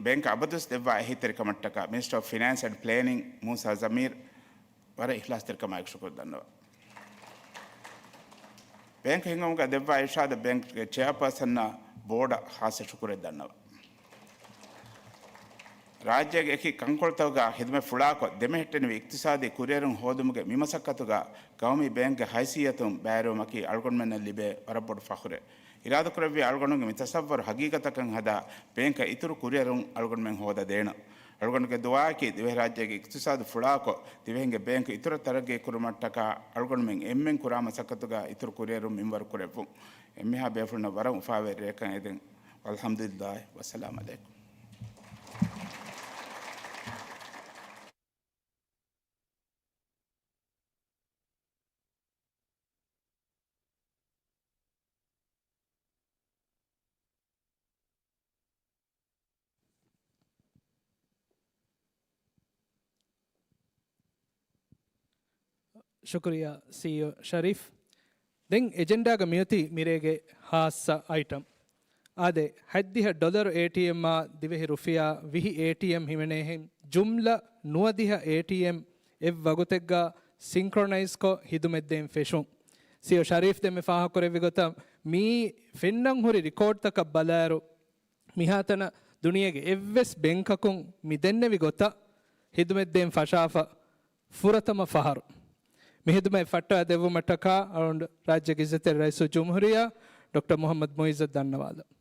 ބޭންކަށް އަބަދުވެސް ދެއްވާ އެހީތެރިކަމަށްޓަކާ މިނިސްޓަރ އޮފް ފިނޭންސް އެންޑް ޕްލޭނިންގް މޫސާ ޒަމީރް ވަރަށް އިޚްލާޞްތެރިކަމާއެކު ޝުކުރު ދަންނަވަން. ބޭންކް ހިންގުމުގަ ދެއްވާ އިރުޝާދަށް ބޭންކްގެ ޗެއާޕާސަންއާ ބޯޑަށް ޚާއްޞަ ޝުކުރެއް ދަންނަވަން. ރާއްޖޭގެ އެކި ކަންކޮޅުތަކުގަ ޚިދުމަތް ފުޅާކޮށް، ދެމެހެއްޓެނިވި އިޤްތިޞާދީ ކުރިއެރުން ހޯދުމުގެ މި މަސައްކަތުގަ ގައުމީ ބޭންކްގެ ހައިސިއްޔަތުން ބައިވެރިވުމަކީ އަޅުގަނޑުމެންނަށް ލިބޭ ވަރަށް ބޮޑު ފަޚުރެއް. އިރާދަކުރެއްވިޔާ އަޅުގަނޑުގެ މި ތަޞައްވަރު ހަގީގަތަކަށް ހަދާ، ބޭންކަށް އިތުރު ކުރިއެރުން އަޅުގަނޑުމެން ހޯދަދޭނަން. އަޅުގަނޑުގެ ދުޢާއަކީ ދިވެހިރާއްޖޭގެ އިޤްތިޞާދު ފުޅާކޮށް، ދިވެހިންގެ ބޭންކް އިތުރަށް ތަރައްގީ ކުރުމަށްޓަކާ އަޅުގަނޑުމެން އެންމެން ކުރާ މަސައްކަތުގަ އިތުރު ކުރިއެރުން މިންވަރު ކުރެއްވުން. އެންމެހާ ބޭފުޅުންނަށް ވަރަށް އުފާވެރި ރެއަކަށް އެދެން. ވަލްޙަމްދުލިއްލާހި ވައްސަލާމް ޢަލައިކުމް. ޝުކުރިއްޔާ ސީއީއޯ ޝަރީފް. ދެން އެޖެންޑާގަ މިއޮތީ މިރޭގެ ޚާއްޞަ އައިޓަމް. އާދެ، ހަތްދިހަ ޑޮލަރު އޭޓީއެމްއާ ދިވެހި ރުފިޔާ ވިހި އޭޓީއެމް ހިމެނޭހެން، ޖުމްލަ ނުވަދިހަ އޭޓީއެމް އެއްވަގުތެއްގަ ސިންކްރޮނައިޒްކޮށް ޚިދުމަތްދޭން ފެށުން. ސީއީއޯ ޝަރީފް ދެންމެ ފާހަގަކުރެއްވި ގޮތަށް، މިއީ ފެންނަން ހުރި ރިކޯޑްތަކަށް ބަލާއިރު، މިހާތަނަށް ދުނިޔޭގެ އެއްވެސް ބޭންކަކުން މި ދެންނެވި ގޮތަށް ޚިދުމަތްދޭން ފަށާފަ ފުރަތަމަ ފަހަރު. މި ޚިދުމަތް ފައްޓަވައިދެއްވުމަށްޓަކާ އަޅުގަނޑު ރާއްޖޭގެ ޢިއްޒަތްތެރި ރައީސުލްޖުމްހޫރިއްޔާ ޑޮކްޓަރ މުޙައްމަދު މުޢިއްޒަށް ދަންނަވާލަން.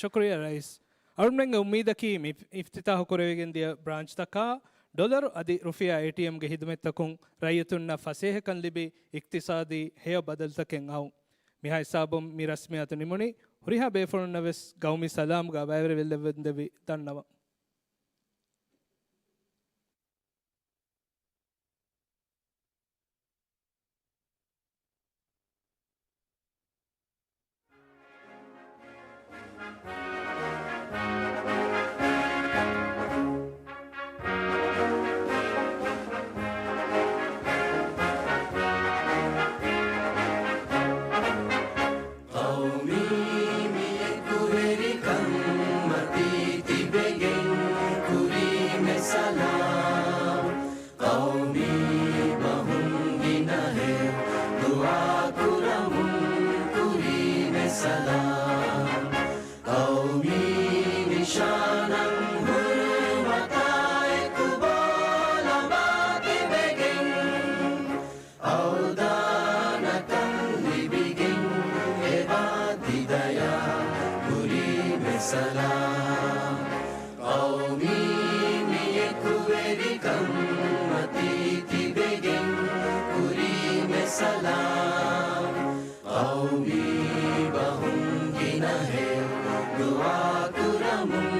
ޝުކުރިއްޔާ ރައީސް. އަޅުގަނޑުމެންގެ އުއްމީދަކީ މި އިފްތިތާޙު ކުރެވިގެން ދިޔަ ބްރާންޗްތަކާ ޑޮލަރު އަދި ރުފިޔާ އޭޓީއެމްގެ ޚިދުމަތްތަކުން ރައްޔިތުންނަށް ފަސޭހަކަން ލިބި، އިޤްތިޞާދީ ހެޔޮ ބަދަލުތަކެއް އައުން. މިހާ ހިސާބުން މި ރަސްމިއްޔާތު ނިމުނީ. ހުރިހާ ބޭފުޅުންނަށް ވެސް ޤައުމީ ސަލާމްގަ ބައިވެރިވެލެވެންދެވި ދަންނަވަން. ޤައުމީ މި އެކުވެރިކަން މަތީ ތިބެގެން ކުރީމެ ސަލާމް. ޤައުމީ ބަހުން ގިނަހެއް ދުޢާ ކުރަމުން ކުރީމެ ސަލާމް. ޤައުމީ ނިޝާނަށް ހުރުމަތާ އެކު ބޯ ލަނބާ ތިބެގެން، އަވްދާނަކަން ލިބިގެން އެބާ ތި ދަޔާ ކުރީމެ ސަލާމް. ޤައުމީ މި އެކުވެރިކަން މަތީ ތިބެގެން ކުރީމެ ސަލާމް. ޤައުމީ ބަހުން ގިނަހެއް ދުޢާ ކުރަމުން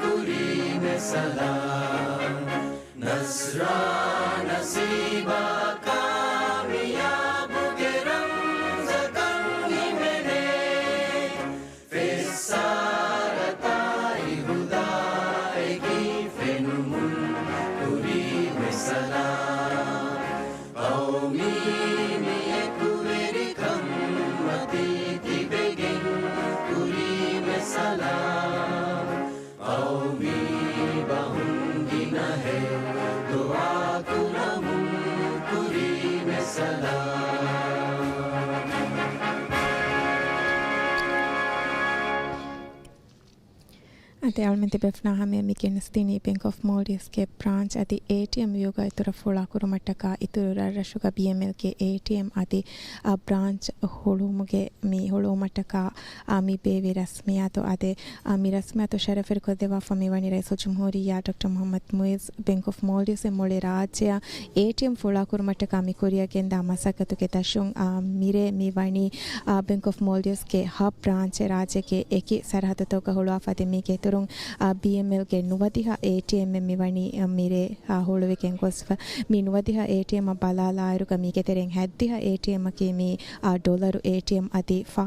ކުރީމެ ސަލާމް. ނަޞްރާ ނަސީބާ ކާމިޔާބުގެ ރަމްޒަކަށް ހިމެނޭ. ފެއްސާރަތާއި ހުދާއެކީ ފެނުމުން ކުރީމެ ސަލާމް. ޤައުމީ މި އެކުވެރިކަން މަތީ ތިބެގެން ކުރީމެ ސަލާމް. ޤައުމީ ބަހުން ގިނަހެއް ދުޢާ ކުރަމުން ކުރީމެ ސަލާމް. އަދި އަޅުމެން ތިބޭފުޅާ ހަމަޔަށް މި ގެނެސްދިނީ ބެންކް އޮފް މޯލްޑިވްސްގެ ބްރާންޗް އަދި އޭޓީއެމް ވިއުގަ އިތުރަށް ފުޅާ ކުރުމަށްޓަކާ އިތުރު ރަށްރަށުގަ ބީއެމްއެލްގެ އޭޓީއެމް އަދި އަ، ބްރާންޗް ހުޅުވުމުގެ މި ހުޅުވުމަށްޓަކާ، އާ، މި ބޭއްވި ރަސްމިއްޔާތު އާދެ، އާ، މި ރަސްމިއްޔާތު ޝަރަފުވެރިކޮށްދެއްވާފަ މިވަނީ ރައީސުލްޖުމްހޫރިއްޔާ ޑޮކްޓަރ މުޙައްމަދު މުޢިއްޒު ބެންކް އޮފް މޯލްޑިވްސްއިން މުޅި ރާއްޖެއަށް އޭޓީއެމް ފުޅާކުރުމަށްޓަކާ މި ކުރިއަށް ގެންދާ މަސައްކަތުގެ ދަށުން، އާ، މިރޭ މި ވަނީ، އާ، ބެންކް އޮފް މޯލްޑިވްސްގެ ހަ ބްރާންޗެއް ރާއްޖޭގެ އެކި ސަރަހައްދުތަކުގަ ހުޅުވާފަ އަދި މީގެ އިތުރުން، އާ، ބީއެމްއެލްގެ ނުވަދިހަ އޭޓީއެމްއެއް މި ވަނީ، އާ، މިރޭ، އާ، ހުޅުވިގެން ގޮސްފަ. މި ނުވަދިހަ އޭޓީއެމްއަށް ބަލާލާއިރުގަ މީގެ ތެރެއިން ހައްދިހަ އޭޓީއެމްއަކީ މި، އާ، ޑޮލަރު އޭޓީއެމް އަދި ފަ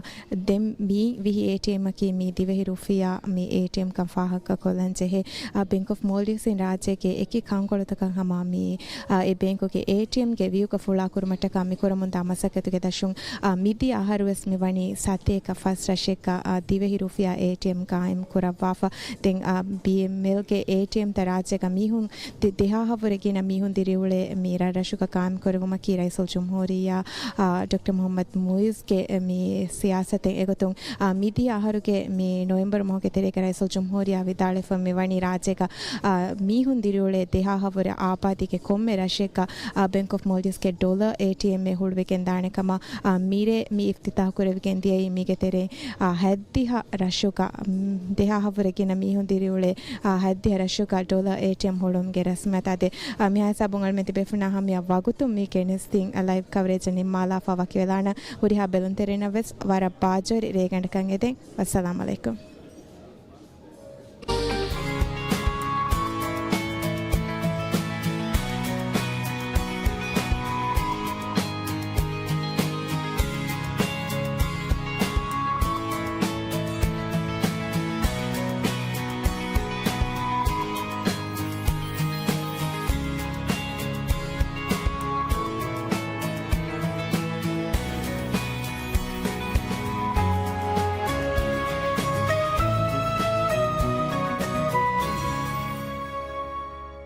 ދެން މި ވިހި އޭޓީއެމްއަކީ މި ދިވެހި ރުފިޔާ މި އޭޓީއެމްކަން ފާހަގަކޮށްލަން ޖެހޭ. އާ، ބެންކް އޮފް މޯލްޑިވްސްއިން ރާއްޖޭގެ އެކި ކަންކޮޅުތަކަށް ހަމަ މި، އާ، އެ ބޭންކުގެ އޭޓީއެމްގެ ވިއުގަ ފުޅާކުރުމަށްޓަކާ މިކުރަމުންދާ މަސައްކަތުގެ ދަށުން، އާ، މިދިޔަ އަހަރުވެސް މިވަނީ ސަތޭކަ ފަސް ރަށެއްގަ، އާ، ދިވެހި ރުފިޔާ އޭޓީއެމް ގާއިމް ކުރައްވާފަ. ދެން، އާ، ބީއެމްއެލްގެ އޭޓީއެމްތައް ރާއްޖޭގަ މީހުން ދި-، ދެހާހަށްވުރެ ގިނަ މީހުން ދިރިއުޅޭ މި ރަށްރަށުގަ ޤާއިމްކުރެވުމަކީ ރައީސުލްޖުމްހޫރިއްޔާ، އާ، ޑޮކްޓަރ މުޙައްމަދު މުޢިއްޒުގެ މި ސިޔާސަތެއް. އެގޮތުން، އާ، މިދިޔަ އަހަރުގެ މި ނޮވެމްބަރު މަހުގެ ތެރޭގަ ރައީސުލްޖުމްހޫރިއްޔާ ވިދާޅުވެފަ މިވަނީ ރާއްޖޭގަ، އާ، މީހުން ދިރިއުޅޭ ދެހާހަށްވުރެ އާބާދީގެ ކޮންމެ ރަށެއްގަ، އާ، ބެންކް އޮފް މޯލްޑިވްސްގެ ޑޮލަރ އޭޓީއެމްއެއް ހުޅުވިގެންދާނެ ކަމަށް، އާ، މިރޭ މި އިފްތިތާޙު ކުރެވިގެން ދިޔައީ. މީގެ ތެރެއިން، އާ، ހައްދިހަ ރަށުގަ، މް، ދެހާހަށްވުރެ ގިނަ މީހުން ދިރިއުޅޭ، އާ، ހައްދިހަ ރަށުގަ ޑޮލަރ އޭޓީއެމް ހުޅުވުމުގެ ރަސްމިއްޔާތު އާދެ. އާ، މިހާ ހިސާބުން އަޅުމެން ތިބޭފުޅުންނާ ހަމަޔަށް ވަގުތުން މި ގެނެސްދިން، އާ، ލައިވް ކަވަރޭޖަށް ނިންމާލާފަ ވަކިވެލާނަން. ހުރިހާ ބެލުންތެރިންނަށް ވެސް ވަރަށް ބާއްޖަވެރި ރޭގަނޑަކަށް އެދެން. ވައްސަލާމް އަލައިކުމް.